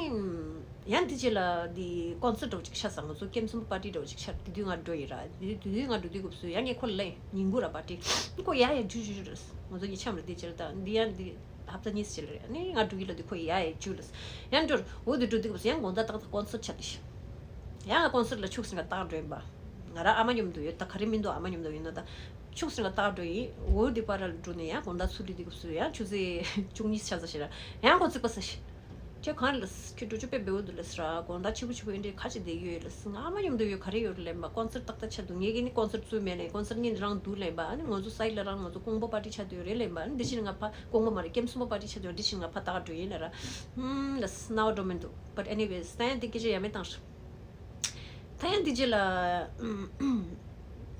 ཡང་འདི་རྗེས་ལ་འདི་ཀོན་སར་ཊི་འདྲ་བོ་ཅིག་ཆགས་སོང་། ང་ཚོ་ཀེམ་གསུམ་པ་པར་ཊི་འདྲ་བོ་ཅིག་ཆགས། དེ་དུས་ང་འགྲོ་ཡི་ར། དེ་དུས་ང་འགྲོ་དུས་སྐབས་སུ་ཡང་ངས་ཁོ་ལ་ལབ་ཡིན། ཉིན་གུང་ར་པར་ཊི། ཁོ་ཡ་ཡ་རྒྱུགས་རྒྱུགས་རྒྱུགས་ལབ། ང་ཚོ་གཉིས་ཆ་མ་རེད། འདི་རྗེས་ལ་ད་འདི་ཡང་འདི་ཧབ་ཏ་གཉིས་ཙམ་རེད། ཨ་ནི་ང་འགྲོ་གི་ལབ་དུས་ཁོ་ཡ་ཡ་རྒྱུགས་ལབ། ཡང་འགྲོ་འོ་དེ་འགྲོ་དུས་སྐབས་སུ་ཡང་དགོང་དག་ཏག་ཏག་ཀོན་སར་ཊི་ཆགས་དེ་ཤི། ཡང་ང་ཀོན་སར་ཊི་ལ་ཁྱུག་ཙམ་ལ་ལྟ་ག་འགྲོ་ཡིན་པ། ང་རང་ཨ་མ་མཉམ་དུ་ཡོད། ད་ག་རེ་མི་འདུག་ཨ་མ་མཉམ་དུ་ཡིན་ན་ད། ཁྱུག་ཙམ་ལ་ལྟ་ག་འགྲོ་ཡིན། འོ་དེ་པར་ལ་འགྲོ་ནས་ཡང་དགོང་དག་ཚུར་སླེབས་དུས་སྐབས་སུ་ཡང་ཆུ་ཚོད་བཅུ་གཉིས་ཆགས་ས་ཞིག་ར། ཡང་ཁོ་རྩིག་པ་ཟ་ཤི། ཁྱོད་གང་རེད་ལབ། ཁྱོད་འགྲོ་རྒྱུ་དཔེ་འབེལ་བོ་འདུག་ལབ་ཟེར་ར། དགོང་དག་ཕྱི་པོ་ཕྱི་པོ་ཡིན་དུས་ག་ཅིག་བསྡད་ཡོད་ལབ་ཟེར། ང་ཨ་མ་མཉམ་དུ་ཡོད། ག་རེ་ཡོད་རེད་ལབ་ཡིན་པ། ཀོན་སར་ཊི་ཏག་ཏག་ཆགས་འདུག་ངས་ཀྱིས་ནི་ཀོན་སར་ཊི་ཚུར་མེད་ནས་ཀོན་སར་ཊི་ངས་རང་འདུག་ལབ་ཡིན་པ། ཨ་ནི་ང་ཚོ་སའིཌ་ལ་རང་ང་ཚོ་ཀོང་པོ་པར་ཊི་ཆགས་བསྡད་ཡོད་རེད་ལབ་ཡིན་པ། ཨ་ནི་འདི་ཕྱིན་ང་ཕ་ཀོང་པོ་མ་རེད། ཀེམ་གསུམ་པ་པར་ཊི་ཆགས་བསྡད་ཡོད། འདི་ཕྱིན་ང་ཕ་ལྟ་ག་འགྲོ་ཡིན་ལབ་ར། ཧུམ་ལབ་སྣང་བ་འགྲོ་མི་འདུག But anyways ད་ཡང་འདི་སྐད་ཆ་ཡ་མེད་བཏང་ཤག་ད་ཡང་འདི་རྗེས་ལ།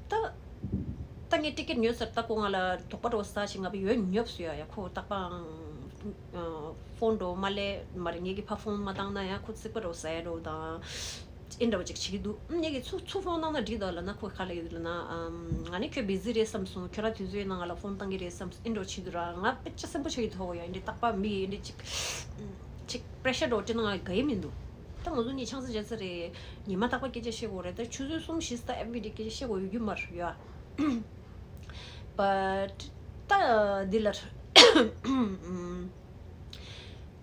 ད། ད་ངས་ཊི་ཀེ་ཊི་ཉོས་ཟེར། ད་ཁོ་ང་ལ་དོགས་པ་འདྲ་བོ་ཟ་ཞིག་ང་བས་ཡོད་ཉོབ་སུ་ཡ་ཡ། ཁོ་རྟག་པའང་། ཕོན་འདྲ་བོ་མ་ལས་མ་རེད། ངེད་ཀྱི་ཕ་ཕོན་མ་བཏང་ན་ཡང་ཁོ་རྩིག་པ་འདྲ་བོ་ཟ་ཡ་འདྲ་བོ་དང་། ཨེ་འདྲ་བ་ཅིག་བྱེད་ཀྱི་འདུག་ཨམ། ངེད་ཀྱིས་ཚུར་ཚུར་ཕོན་བཏང་ན་འགྲིག་འདུག་ལབ་ན། ཁོས་ག་ལབ་ཀྱི་འདུག་ལབ་ན། ཨམ། ང་ནི་ཁྱོད་བི་ཟི་རེད་བསམ་སོང་། ཁྱོད་རང་དུས་ཚོད་ཡིན་ན་ང་ལ་ཕོན་བཏང་གི་རེད་བསམ་སོང་། ཨེ་འདྲ་བྱེད་འདུག་ར། ང་དཔེ་ཆ་སེམས་པོ་ཆགས་ཀྱི་འདུག་ཡ། ཨེ་འདྲ་རྟག་པར་མི་ཡིས་ཨེ་འདྲ་ཅིག་ཅིག་པེ་རེ་ཤར་འདྲ་བོ་སྤྲད་ན་ང་དགའ་ཡི་མི་འདུག་ད་ང་ཚོ་གཉིས་ཆང་ས་བརྗེ་ས་རེད། ཉི་མ་རྟག་པར་སྐད་ཆ་བཤད་དགོས་རེད། ད་ཆུ་ཚོད་གསུམ་བཞི་ཙམ་ཨེ་བི་ཌེ་སྐད་ཆ་བཤད་དགོས་ཡོད་རྒྱུ་མ་རེད་ཡ། བཊ་ད་འདི་ལ་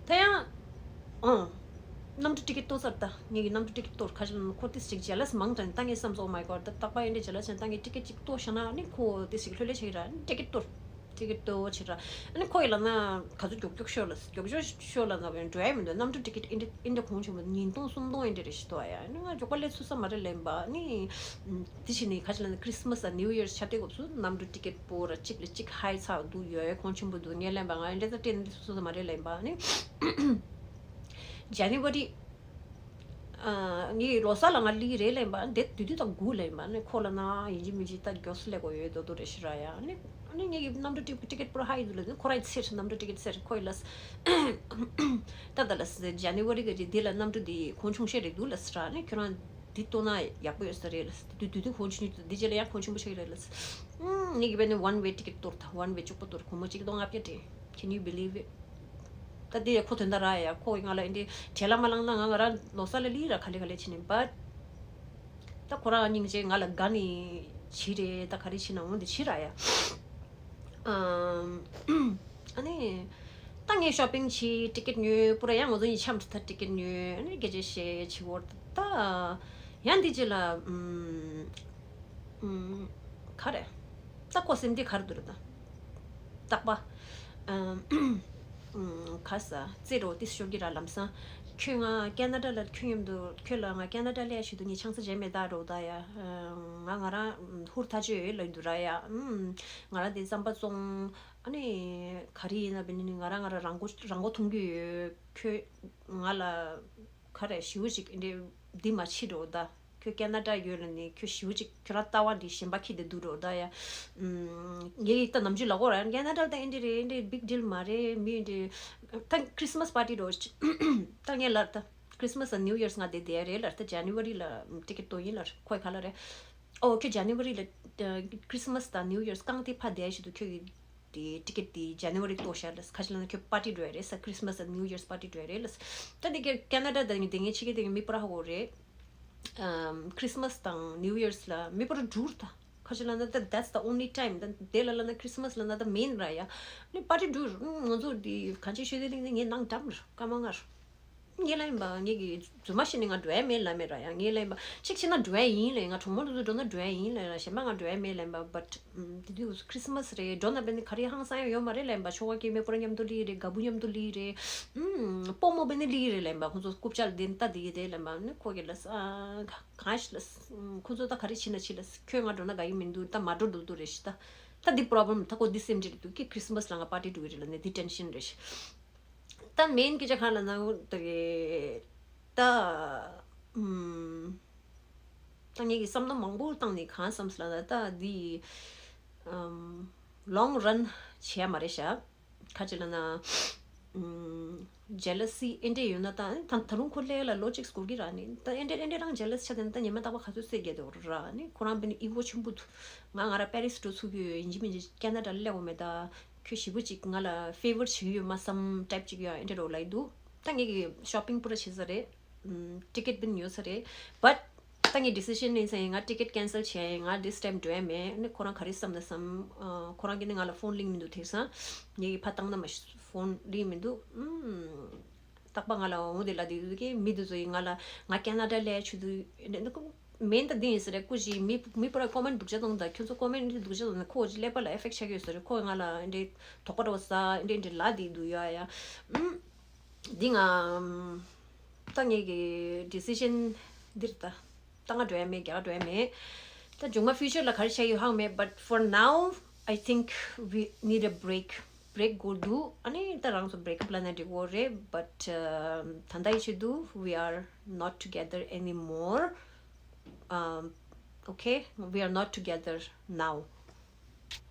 ད་ཡང་། ཨང་། གནམ་གྲུ་ཊི་ཀེཊ་གཏོར་ཚར། ད་ངེད་ཀྱིས་གནམ་གྲུ་ཊི་ཀེཊ་གཏོར། ག་ཅི་ལབ་ན་ཁོ་ཏིས་ཅིག་ཇེ་ལ་སི་མང་དྲགས་ནས་ད་ངས་བསམ་སོང་། མའི་གོཌ། ད་རྟག་པར་ཨེ་འདྲ་ཇེ་ལ་སི་བྱས་ནས་ད་ངས་ཊི་ཀེཊ་ཅིག་གཏོར་བཞག་ན་ནི་ཁོ་ཏིས་ཅིག་ལྷོད་ལྷོད་བྱེད་ཀྱི་ར། ཊི་ཀེཊ་གཏོར། ཊི་ཀེཊ་གཏོར་བྱེད་ར། ཨ་ནི་ཁོ་ཡིས་ལབ་ན་ག་ཚོད་མགྱོགས་མགྱོགས་ཤོག་ལབ། མགྱོགས་མགྱོགས་ཤོག་ལབ་ན་འགྲོ་ཡ་མི་འདུག་གནམ་གྲུ་ཊི་ཀེཊ་ཨེ་འདྲ་ཨེ་འདྲ་གོང་ཆེན་པོ་ཉིས་སྟོང་སུམ་སྟོང་ཨེ་འདྲ་རེ་ཞིག་གཏོར་ཡ། ཨ་ནི་ང་མགྱོགས་པ་སླེབས་ཚུགས་ས་མ་རེད་ལབ་ཡིན་པ། ཨ་ནི་དེ་བྱས་ནས་ག་ཅི་ལབ་ན་ཁྲིས་མས་དང་ནིའུ་ཡར་ཆ་དེ་སྐབས་སུ་གནམ་གྲུ་ཊི་ཀེཊ་སྤོ་ར། གཅིག་ལ་གཅིག་ཧའི་ཚ་འདུག་ཡོད། གོང་ཆེན་པོ་འདུག་ངས་ལབ་ཡིན་པ། ང་ཨེ་འདྲ་ད་སྤྲད་ནས་སླེབས་ཚུགས་ས་མ་རེད་ལབ་ཡིན་པ། ཨ་ནི་ཇ་ནི་ཝ་རི། ཨ། ངའི་ལོ་གསར་ལ་ང་སླེབས་ཀྱི་རེད་ལབ་ཡིན་པ། དེ་དུས་དུས་དང་སྒུག་ལབ་ཡིན་པ། ཨ་ནི་ཁོ་ལབ་ན་ཡིན་གཅིག་མིན་གཅིག་ད་མགྱོགས་སུ་སླེབས་དགོས་ཡོད་མདོག་མདོག་རེ་ཞིག་ར་ཡ། ཨ་ནི་ཨ་ནི་ངེད་ཀྱི་གནམ་གྲུ་ཊི་ཀེཊ་པུ་ར་ཧའི་འདུག་ལབ་ནི་ཁོ་རང་ཚེར། གནམ་གྲུ་ཊི་ཀེཊ་ཚེར་ཁོ་ཡིས་ལབ། ད་ད་ལབ་ཟེར། ཇ་ནི་ཝ་རི་གི་འདི་ལ་གནམ་གྲུ་འདི་གོང་ཆུང་ཤོས་རེད་འདུག་ལབ་ཟེར་ར། ཨ་ནི་ཁྱོད་རང་འདི་གཏོར་ན་ཡག་པོ་ཡོད་ས་རེད་ལབ། དུས་དུས་དུས་གོང་ཆུང་ཆུང་འདི་རྗེས་ལ་ཡང་གོང་ཆེན་པོ་ཆགས་ཀྱི་རེད་ལབ། ཨ། ངེད་ཀྱི་བས་ནི་ཝན་ཝེ་ཊི་ཀེཊ་གཏོར། ད་ཝན་ཝེ་གཅིག་པོ་གཏོར། སྒོར་མོ་གཅིག་སྟོང་ལྔ་བརྒྱ་སྤྲད། Can you believe it? ད་དེ་ཡང་ཁོ་དོན་དག་ར་ཡ། ཁོ་ང་ལ་ཨེ་འདྲ་བྲེལ་ལ་མ་ལངས་ན་ང་ང་རང་ལོ་གསར་ལ་སླེབས་ར། ག་ལེ་ག་ལེ་བྱས་ནས་བཊ། ད་ཁོ་རང་སྙིང་རྗེ་ང་ལ་དགའ་ནས་བྱས་རེད། ད་ག་རེ་བྱས་ན་འོང་དེ་བྱས་ར་ཡ། ཨམ། ཨ་ནི་ད་ངས་ཤོ་པིང་བྱས། ཊི་ཀེཊ་ཉོས། པུ་ར་ཡང་ང་ཚོ་གཉིས་འཆམ་དུས་ད་ཊི་ཀེཊ་ཉོས། ཨ་ནི་སྐད་ཆ་བཤད་བྱས་འོར། ད་ཡང་འདི་རྗེས་ལ་ཨམ། ཨམ། ག་རེ། ད་ཁོ་སེམས་བདེ་ག་རེ་འདུག་རེད་ད། རྟག་པ། ཨམ། ཨམ། ག་ས་རྩེ་རོ་ཏིས་ཤོར་གྱི་ར། ལམ་སང་ཁྱོད་ང་ཀེ་ན་ཌ་ལ་ཁྱོད་མཉམ་དུ། ཁྱོད་ལ་ང་ཀེ་ན་ཌ་སླེབས་ཡ་ཆེད་དུ་ངས་ཆང་ས་བརྗེས་མེད་ད་རོ་ད་ཡ། ང་ང་རང་ཧུར་ཐག་ཆོད་ཡོད་ལབ་འདུག་ར་ཡ། ཨམ། ང་རང་དེ་རྩམ་པ་བཙོང་། ཨ་ནི་ག་རེ་ཡིན་ན་བས་ནི་ང་རང་ང་རང་རང་མགོ་རང་མགོ་འཐོམ་གྱི་ཡོད། ཁྱོད་ང་ལ་ག་རེ་ཞེ་པོ་ཅིག་འདི་འདི་མ་བྱེད་རོ་ད། ཁྱོད་ཀེ་ན་ཌ་ཡོད་ལ་ནི་ཁྱོད་ཞེ་པོ་ཅིག་ཁྱོད་རང་ལྟ་བ་འདི་གཞན་པ་ཁྱེར་ཏེ་འདུག་རོ་ད་ཡ། ཨམ། ངས་ད་ནམ་རྒྱུན་ལབ་ཀྱི་ཡོད་ར། ཀེ་ན་ཌ་ལ་ད་ཨེ་འདྲ་རེད། ཨེ་འདྲ་བིག་ཌིལ་མ་རེད། མི་འདི་ད་ཁྲིས་མས་པར་ཊི་འདྲ་བོ་ཅིག་ད་ངས་ལབ་ད། ཁྲིས་མས་དང་ནིའུ་ཡར་ང་དེ་བསྡད་ཡ་རེད་ལབ། ད་ཇ་ནི་ཝ་རི་ལ་ཊི་ཀེཊ་གཏོར་ཡིན་ལབ། ཁོས་ག་ལབ་རེད། ཨོ་ཁྱོད་ཇ་ནི་ཝ་རི་ལ་ཁྲིས་མས་དང་ནིའུ་ཡར་རྐང་སྟེང་ཕར་བསྡད་ཡ་ཆེད་དུ་ཁྱོད་ཀྱི་དེ་ཊི་ཀེཊ་དེ་ཇ་ནི་ཝ་རི་གཏོར་བཞག་ལབ། ག་ཅི་ལབ་ན་ཁྱོད་པར་ཊི་འགྲོ་ཡ་རེད་ཟེར། ཁྲིས་མས་དང་ནིའུ་ཡར་པར་ཊི་འགྲོ་ཡ་རེད་ལབ། ད་དེ་ག་ཀེ་ན་ཌ་དང་དེ་ངའི་ཕྱི་རྒྱལ་དེ་ག་མི་སྤུ་ར་ཧ་གོ་རེད། ཨམ། ཁྲིས་མས་དང་ནིའུ་ཡར་ལ་མི་སྤུ་ར་འགྲོ་ར་ད། ག་ཅི་ལབ་ན་ད་that's the only time. ད་དེ་ལ་ལབ་ན་ཁྲིས་མས་ལབ་ན་ད་མེན་ར་ཡ། ནི་པར་ཊི་འགྲོ་ར། ང་ཚོ་དེ་གང་ཅི་ཤོད་དེ་རིང་ནི་ངས་ནང་འགྲམ་ར་སྐར་མ་ལྔ་ར། ངས་ལབ་ཡིན་པ། ངས་ཀྱི་རྫུན་མ་བཤད་ནས་ང་འགྲོ་ཡ་མེད་ལབ་མེད་ར་ཡ། ངས་ལབ་ཡིན་པ། གཅིག་བྱས་ན་འགྲོ་ཡ་ཡིན་ལབ། ང་གྲོགས་མོ་ལ་ཚོ་འགྲོ་ན་འགྲོ་ཡ་ཡིན་ལབ་ར། གཞན་པ་ང་འགྲོ་ཡ་མེད་ལབ་ཡིན་པ། བཊ་ཨམ། དེ་དུས་ཁྲིས་མས་རེད། འགྲོ་ན་བས་ནི་ག་རེ་ཧང་སང་ཡ་ཡོད་མ་རེད་ལབ་ཡིན་པ། ཆོ་ག་གི་མི་སྤུ་ར་མཉམ་དུ་སླེབས་རེད། རྒད་པོ་མཉམ་དུ་སླེབས་རེད། ཨམ། སྤོ་རྨོ་བས་ནི་སླེབས་རེད་ལབ་ཡིན་པ། ཁོང་ཚོ་རྐུབ་ཀྱག་ལ་དེ་ལྟ་དེ་གི་དེ་ལབ་ཡིན་པ། ནི་ཁོ་གི་ལབ་ས་གང་ཞིག་ལབ། ཁོང་ཚོ་ད་ག་རེ་བྱེད་ན་བྱེད་ལབ། ཁྱོད་ང་འགྲོ་ན་དགའ་གི་མི་འདུག་ད་མ་འགྲོ་འགྲོ་འདུག་རེད་ཤི་ད། ད་འདི་པོ་རོབ་ལེམ། ད་ཁོ་འདི་སེམས་ཁྲལ་འདུག་གི། ཁྲིས་མས་ལ་ང་པར་ཊི་འགྲོ་གི་རེད་ལབ་ནས་འདི་ཊེན་ཤན་རེད་ཤི། ད་མེན་སྐད་ཆ་གང་ལབ་ན་དེ་རེད། ད་ཨམ། ད་ངས་ཀྱི་བསམ་བློ་མང་པོ་བཏང་ནས་གང་བསམ་སོང་ལབ་ན། ད་འདི་ཨམ། ལོང་རན་བྱས་མ་རེད་ཤག་ག་ཅི་ལབ་ན། ཨམ། ཇེ་ལ་སི་ཨེ་འདྲས་ཡོད་ན་ད་ད་ད་རུང་ཁོ་སླེབས་ལ་ལོ་གཅིག་འགོར་གི་ར། ནི་ད་ཨེ་འདྲས་ཨེ་འདྲས་རང་ཇེ་ལ་སི་ཆགས་དེ་ན་ད་ཉི་མ་རྟག་པར་ག་ཚོད་བསད་རྒྱག་དེ་འོ་ར། ནི་ཁོ་རང་བས་ནི་ཨི་གོ་ཆེན་པོ་འདུག་ང་ང་རང་པེ་རིས་འགྲོ་ཚུགས་ཀྱི་ཡོད། ཡིན་གཅིག་མིན་གཅིག་ཀེ་ན་ཌ་ལ་སླེབས་འོང་མེད་ད། ཁྱོད་ཞེ་པོ་ཅིག་ང་ལ་ཕེ་ཝར་བྱེད་ཀྱི་ཡོད་མ་བསམ་ཊའིབ་ཅིག་ཡོད། ཨེ་འདྲས་རོ་ལབ་ཀྱི་འདུག་ད་ངས་ཀྱི་ཤོ་པིང་པུ་ར་བྱས་ས་རེད། ཨམ། ཊི་ཀེཊ་བས་ནི་ཉོས་ས་རེད། བཊ་ད་ངས་ཌི་སི་ཤན་ལེན་ས་ཡིན། ང་ཊི་ཀེཊ་ཀེན་སལ་བྱས་ཡིན། ང་this time་འགྲོ་ཡ་མེད། ནི་ཁོ་རང་ག་རེ་བསམ་ན་བསམ། ཨ། ཁོ་རང་གིས་ནི་ང་ལ་ཕོན་ལིང་མི་འདུག་དེང་སང་ངས་ཀྱི་ཕར་བཏང་ན་མ་ཤེས། ཕོན་ལིང་མི་འདུག་ཨམ། རྟག་པར་ང་ལ་འོང་དེ་ལ་དེ་དུས་ཀྱི་མི་དེ་ཚོ་ཡིས་ང་ལ་ང་ཀེ་ན་ཌ་སླེབས་ཆུ་དུས་མེན་ད་འདི་ཡིན་ས་རེད། སྐུ་མཁྱེན། མི་མི་པུ་ར་ཀོ་མེན་སྡུག་ཅག་བཏང་ད། ཁྱོད་ཚོ་ཀོ་མེན་སྡུག་ཅག་བཏང་ད་ཁོ་ཅི་ཀླད་པ་ལ་ཨེ་ཕེག་ཆགས་ཡོད་ས་རེད། ཁོ་ང་ལ་འདི་དོགས་པ་འདྲ་བོ་ཟ། འདི་འདི་ལ་དེ་དུས་ཡ་ཡ། ཨམ། འདི་ང་ད་ངས་ཀྱི་ཌི་སི་ཤན་འདིར་ད་ད་ང་འགྲོ་ཡ་མེད། རྒྱ་གར་འགྲོ་ཡ་མེད། ད་མཇུག་མ་ཕིའུ་ཅར་ལ་ག་རེ་བྱ་ཡོད་ཧང་མེད། But for now I think we need a break. བྷི་རེག་དགོས་འདུག་ཨ་ནི་ད་རང་ཚོ་བྷི་རེག་པླན་ནི་འགྲིག་གི་རེད། But ད་ལྟ་ཡི་ཆེད་དུ་we are not together anymore. Um, okay, we are not together now.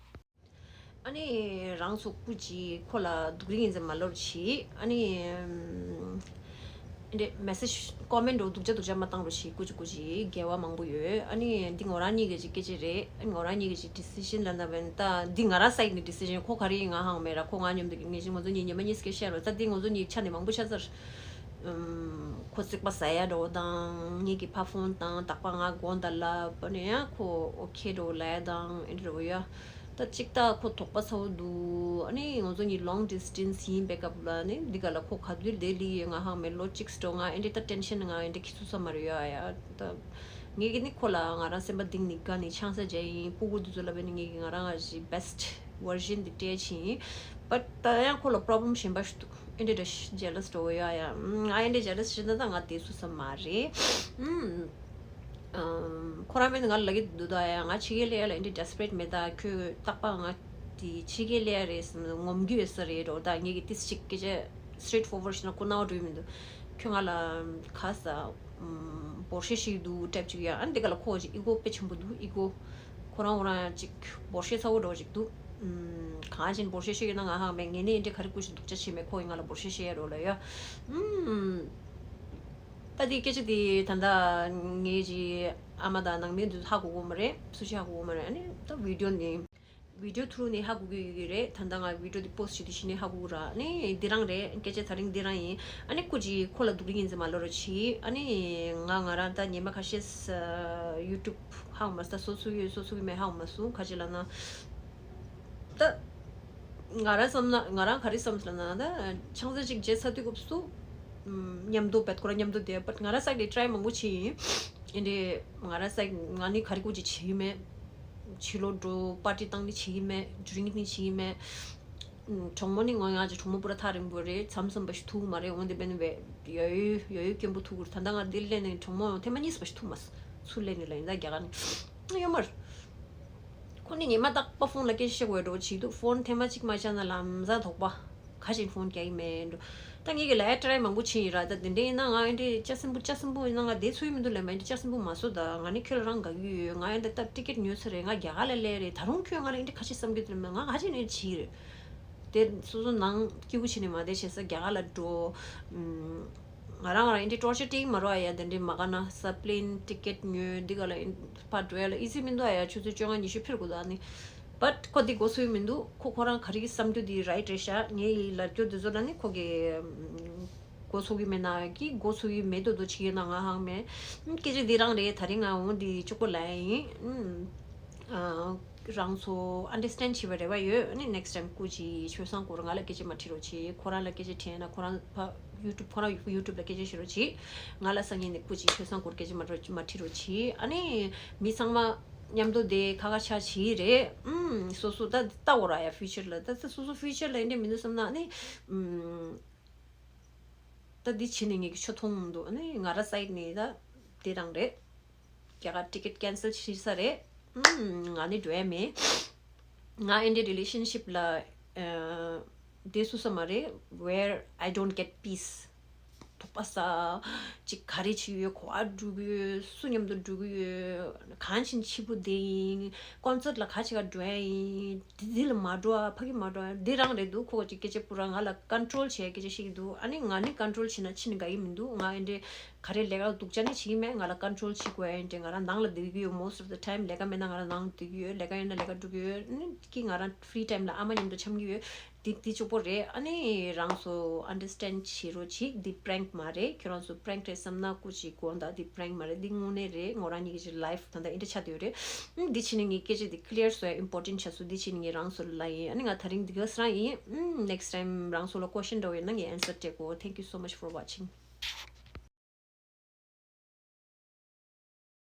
ཨ་ནི་རང་ཚོ་སྐུ་མཁྱེན་ཁོ་ལ་སྡུག་རུས་ཡིན་ཙམ་མ་ལོར་བྱེད། ཨ་ནི་ཨམ། འདི་མེ་སེཇ་ཀོ་མེན་འགྲོ་སྡུག་ཅག་སྡུག་ཅག་མ་བཏང་རོགས་ཞེས། སྐུ་མཁྱེན་སྐུ་མཁྱེན། དགེ་བ་མང་པོ་ཡོད། ཨ་ནི་འདི་ང་རང་གཉིས་ཀྱི་ཅིག་སྐད་ཆ་རེད། ཨ་ནི་ང་རང་གཉིས་ཀྱི་ཅིག་ཌི་སི་ཤན་ལབ་ན་བན་ད་འདི་ང་རང་སའིཌ་ནས་ཌི་སི་ཤན། ཁོ་ག་རེ་ཡིན་ང་ཧང་མེད་ར། ཁོ་ང་མཉམ་དུ་ངེས་ཅིག་ང་ཚོ་གཉིས་ཉི་མ་གཉིས་སྐད་ཆ་བཤད་རོགས། ད་འདི་ང་ཚོ་གཉིས་ཆ་ནས་མང་པོ་ཆ་ཚར། ཨམ། ཁོ་རྩིག་པ་ཟ་ཡ་འགྲོ་དང་ངེད་ཀྱི་ཕ་ཕོན་དང་རྟག་པ་ང་དགོང་དག་ལབ་ནས་ཡང་ཁོ་ཨོ་ཁེ་འགྲོ་ལབ་ཡ་དང་ཨེ་འདྲ་འགྲོ་ཡ། ད་གཅིག་ད་ཁོ་དོགས་པ་ཚ་བོ་འདུག་ཨ་ནི་ང་ཚོ་གཉིས་ལོང་ཌི་སི་ཊེན་སི་ཡིན་པའི་སྐབས་ལ་ནི་འདི་ག་ལ་ཁོ་ག་དུས་བསྡད་ལི་ཡོད་ང་ཧང་མེད། ལོ་གཅིག་འགྲོ་ང་ཨེ་འདྲ་ད་ཊེན་ཤན་ང་ཨེ་འདྲ་ཁི་ཚུགས་ས་མ་རེད་ཡ། ཡ་ད་ངེད་ཀྱི་ནི་ཁོ་ལ་ང་རང་སེམས་པ་གཏིང་ནས་དགའ་ནས་ཆང་ས་བརྗེ་ཡིན། སྤུ་གུ་འདི་ཚོ་ལ་བས་ནི་ངེད་ཀྱི་ང་རང་ང་ཞིག་བེ་སི་ཊི་བར་ཤན་འདི་སྤྲད་ཕྱིན། བཊ་ད་ཡང་ཁོ་ལ་པོ་རོབ་ལེམ་གཞན་པ་ཞིག་འདུག་ཨེ་འདྲ་འདྲ་ཇེ་ལ་སི་འགྲོ་ཡ་ཡ། ང་ཨེ་འདྲ་ཇེ་ལ་སི་བྱེད་ན་ད་ང་བསྡད་ཚུགས་ས་མ་རེད། ཨམ། ཁོ་རང་མེད་ན་ང་ལ་ལབ་ཀྱི་འདུག་ད་ཡ། ང་ཕྱི་རྒྱལ་སླེབས་ཡ་ལ་ཨེ་འདྲ་ཌེ་སི་པ་རེཊ་མེད། ད་ཁྱོད་རྟག་པར་ང་དེ་ཕྱི་རྒྱལ་སླེབས་ཡ་རེད་བསམ་ངོམ་གྱི་ཡོད་ས་རེད་འགྲོ། ད་ངེད་ཀྱི་ཏིས་ཅིག་སྐད་ཆ་སི་ཊེ་ཊི་ཕོར་ཝར་བྱས་ན་ཁོ་སྣང་བ་འགྲོ་ཡི་མི་འདུག་ཁྱོད་ང་ལ་ག་ས་ཨམ། འབོར་ཤེས་ཤིག་འདུག་ཊེབ་ཅིག་ཡ། ཨ་འདི་ག་ལ་ཁོ་ཅིག་ཨི་གོ་དཔེ་ཆེན་པོ་འདུག་ཨི་གོ། ཁོ་རང་ཁོ་རང་ཅིག་འབོར་ཤེས་ཚ་བོ་འགྲོ་ཅིག་འདུག་ཨམ། གང་ཅིན་འབོར་ཤེས་ཤིག་ཡོད་ན་ང་ཧང་མེད། ངེད་ནི་ཨེ་འདྲ་ག་རེ་སྐུ་ཞིག་སྡུག་ཅག་བྱེད་མེད། ཁོ་ཡིས་ང་ལ་འབོར་ཤེས་ཤིག་ཡ་འགྲོ་ལ་ཡ། ཨམ། ད་དེ་སྐད་ཆ་དེ་ད་ལྟ་ངེད་ཀྱི་ཨ་མ་དང་ནང་མི་འདི་ཧ་གོ་གོ་མ་རེད། སུ་ཞིག་ཧ་གོ་གོ་མ་རེད། ཨ་ནི་ད་བི་ཌི་ཡོ་ནི་བི་ཌི་ཡོ་ཐུ་རུ་ནི་ཧ་གོ་གི་ཡོད་ཀྱི་རེད། ད་ལྟ་ང་བི་ཌི་ཡོ་འདི་པོ་སི་ཊི་བྱེད་དུས་ཤི་ནི་ཧ་གོ་གི་ར། ཨ་ནི་འདི་རང་རེད། སྐད་ཆ་ད་རིང་འདི་རང་ཡིན། ཨ་ནི་སྐུ་མཁྱེན་ཁོ་ལ་སྡུག་རུས་ཡིན་ཟེར་མ་ལབ་རོགས་གྱིས། ཨ་ནི་ང་ང་རང་ད་ཉི་མ་ཁ་ཤས་ཡུ་ཊུབ་ཧ་གོ་མ་སོང་། ད་སོ་སོ་ཡོད་སོ་སོ་གི་མེད་ཧ་གོ་མ་སོང་། ག་ཅི་ལབ་ན། ད་ང་རང་བསམ་ན་ང་རང་ག་རེ་བསམ་ཟེར་ན་ད་ཆང་ས་ཅིག་བརྗེས་ཚར་དུས་སྐབས་སུ་མཉམ་དུ་བད་ཁོ་རང་མཉམ་དུ་བསྡད་པ། ང་རང་སའིཌ་ནས་ཊི་རའི་མང་པོ་བྱས་ཡིན། ཨེ་འདྲས་ང་རང་སའིཌ་ང་ནི་ག་རེ་སྐུ་མཁྱེན་བྱེད་ཀྱི་མེད། ཕྱི་ལོགས་འགྲོ་པར་ཊི་བཏང་ནི་བྱེད་ཀྱི་མེད། ཌི་རིང་ནི་བྱེད་ཀྱི་མེད། གྲོགས་མོ་ནི་ང་ང་ཅིག་གྲོགས་མོ་པུ་ར་ཐག་རིང་པོ་རེད། མཚམས་མཚམས་པ་ཞིག་ཐུག་མ་རེད། འོན་ཏེ་བན་བས་ཡ་ཡོད་ཡ་ཡོད་སྐྱོན་པོ་ཐུག་གི་རེད། ད་ལྟ་ང་འདིར་སླེབས་ནས་གྲོགས་མོ་ཐེངས་མ་གཉིས་པ་ཞིག་ཐུག་མ་སོང་། ཚུར་སླེབས་ནས་ལ་ཡིན་ད་རྒྱ་གར་ནས་ཡོད་མ་རེད། ཁོ་ནི་ཉི་མ་རྟག་པར་ཕོན་ལ་སྐད་ཆ་བཤད་དགོས་འགྲོ་བྱེད་འདུག་ཕོན་ཐེངས་མ་གཅིག་མ་བཞག་ན་ལམ་སང་དོགས་པ། ག་ཞིག་ཕོན་རྒྱག་གི་མེད་འགྲོ། ད་ངེད་ཀྱི་ལ་ཡ་ཊི་རའི་མང་པོ་ཕྱིན་ཡིན་ར། ད་དེ་འདྲ་ཡིན་ན་ང་ཨེ་འདྲས་ལྕགས་སྲིན་པོ་ལྕགས་སྲིན་པོ་ཡིན་ན་ང་བསྡད་ཚུགས་ཡི་མི་འདུག་ལབ་མ། ཨེ་འདྲས་ལྕགས་སྲིན་པོ་མ་བཟོ། ད་ང་ནི་ཁྱོད་ལ་རང་དགའ་གི་ཡོད། ང་ཨེ་འདྲས་ད་ཊི་ཀེ་ཊི་ཉོས་ཚར་རེད། ང་རྒྱ་གར་ལ་སླེབས་རེད། ད་རུང་ཁྱོད་ང་ལ་ཨེ་འདྲས་ག་ཞིག་བསམ་གྱི་འདུག་ལབ་མ། ང་ག་ཞིག་ནས་བྱེད་ཀྱི་རེད། དེ་སོ་སོ་ནང་སྐྱིད་པོ་བྱས་ནས་མ་བསྡད་བྱས་ས་རྒྱ་གར་ལ་འགྲོ། ཨམ། ང་རང་ང་རང་ཨེ་འདྲས་ཊོར་ཅར་སྤྲད་ཀྱི་མ་རེད་ཨ་ཡ། དེ་འདྲས་མ་དགའ་ན་ས་པི་ལེན་ཊི་ཀེ་ཊི་ཉོས་འདི་ག་ལ་ཨེ་ཕར་འགྲོ་ཡ་ལ་ཨི་ཛི་མི་འདུག་ཨ་ཡ། ཆུ་ཚོད་བཅོ་ལྔ་ཉི་ཤུ་འཕུར་དགོས་ད་ནི། བཊ་ཁོ་འདི་མགོ་ཚོས་མི་འདུག་ཁོ་ཁོ་རང་ག་རེ་གི་བསམ་རྒྱུ་འདི་རའིཊ་རེད་ཤག་ངས་ཡི་ལབ་རྒྱུ་འདི་ཚོ་ལ་ནི་ཁོ་གི་མགོ་ཚོས་ཀྱི་མེད་ན་གི་མགོ་ཚོས་ཀྱི་མེད་དོ་དོ་བྱེད་ཀྱི་ན་ང་ཧང་མེད། སྐད་ཆ་འདི་རང་རེད། ད་རིང་ང་འོང་འདི་གཅིག་པོ་ལ་ཡིན། རང་ཚོ་ཨན་ཌར་སི་ཊེན་ཌ་བྱེད་པའི་རེ་བ་ཡོད། ནི་ནེག་སི་ཊའིམ་སྐུ་མཁྱེན་ཆོས་བཟང་སྐོར་ང་ལ་སྐད་ཆ་མ་དྲི་རོགས་བྱེད། ཁོ་རང་ལ་སྐད་ཆ་དྲིས་ན་ཁོ་རང་ཕ་ཡུ་ཊུབ་ཁོ་རང་ཡུ་ཊུབ་ལ་སྐད་ཆ་བཤད་རོགས་བྱེད། ང་ལ་སང་ཉིན་ནས་སྐུ་མཁྱེན་ཆོས་བཟང་སྐོར་སྐད་ཆ་མ་དྲི་མ་དྲི་རོགས་བྱེད། ཨ་ནི་མི་ཚང་མ་མཉམ་དུ་བསྡད་ཁ་ཁ་ཆག་བྱེད་རེད། ཨུམ། སོ་སོ་ད་ལྟ་འོ་ར་ཡ་ཕིའུ་ཅར་ལ་ད་ད་སོ་སོ་ཕིའུ་ཅར་ལ་ཨེ་འདྲས་མི་འདུག་བསམ་ན་ཨ་ནི། ཨུམ། ད་འདི་བྱས་ནས་ངས་ཀྱི་ཆུ་འཐུང་མི་འདུག་ཨ་ནི་ང་ར་སའིཌ་ནས་ད་དེ་རང་རེད། རྒྱ་གར་ཊི་ཀེ་ཊི་ཀེན་སལ་བྱས་ས་རེད། ཨུམ། ང་ནི་འགྲོ་ཡ་མེད། ང་ཨེ་འདྲས་རི་ལེ་ཤན་ཤིབ་ལ་ཨ་བསྡད་ཚུགས་ས་མ་རེད། Where I don't get peace. དོགས་པ་ཟ། ཅིག་ག་རེ་བྱེད་ཀྱི་ཡོད། ག་པར་འགྲོ་གི་ཡོད། སུ་མཉམ་དུ་འགྲོ་གི་ཡོད། གང་ཕྱིན་ཕྱི་པོ་བསྡད་ཡིན། ཀོན་སར་ཊི་ལ་ག་ཅིག་ག་འགྲོ་ཡ་ཡིན། འདི་འདི་ལ་མ་འགྲོ་ཨ། ཕ་གི་མ་འགྲོ་ཨ། འདི་རང་རེད་འདུག་ཁོ་ཅིག་སྐད་ཆ་པུ་ར་ང་ལ་ཀོན་ཊོལ་བྱེད་སྐད་ཆ་བཤད་ཀྱི་འདུག་ཨ་ནི་ང་ནི་ཀོན་ཊོལ་བྱེད་ན་ཕྱིན་ནི་དགའ་གི་མི་འདུག་ང་ཨེ་འདྲས་ག་རེ་ལས་ཀ་སྡུག་ཅག་ནི་བྱེད་ཀྱི་མེད། ང་ལ་ཀོན་ཊོལ་བྱེད་དགོས་ཨེ་འདྲས་ང་རང་ནང་ལ་བསྡད་ཀྱི་ཡོད། Most of the time ལས་ཀ་མེད་ན་ང་རང་ནང་བསྡད་ཀྱི་ཡོད། ལས་ཀ་ཡོད་ན་ལས་ཀ་འགྲོ་གི་ཡོད། ཨ་ནི་ཀི་ང་རང་ཕི་རི་ཊའིམ་ལ་ཨ་མ་མཉམ་དུ་འཆམ་གྱི་ཡོད། འདི་འདི་གཅིག་པོ་རེད། ཨ་ནི་རང་ཚོ་ཨན་ཌར་སི་ཊེན་ཌ་བྱེད་རོགས་གྱིས། འདི་པྲེང་ཀི་མ་རེད། ཁྱོད་རང་ཚོ་པྲེང་ཀི་རེད་བསམ་ན་སྐུ་མཁྱེན་དགོངས་དག་འདི་པྲེང་ཀི་མ་རེད། འདི་དངོས་གནས་རེད། ང་རང་གཉིས་ཀྱི་ལའིཕ་ད་ལྟ་འདི་འདྲ་ཆགས་བསྡད་ཡོད་རེད། ཨ་འདི་བྱས་ནས་ངས་སྐད་ཆ་འདི་ཀི་ལི་ཡར་བཟོ་ཡ་ཨིམ་པོར་ཊེན་ཊི་ཆགས་སོང་། འདི་བྱས་ནས་ངས་རང་ཚོ་ལ་ཡིན། ཨ་ནི་ང་ད་རིང་འདི་ག་སང་ཡིན། ཨ་ནེག་སི་ཊའིམ་རང་ཚོ་ལ་ཀོ་ཤན་འདྲ་བོ་ཡོད་ན་ངས་ཨན་སར་སྤྲད་གོ། Thank you so much for watching.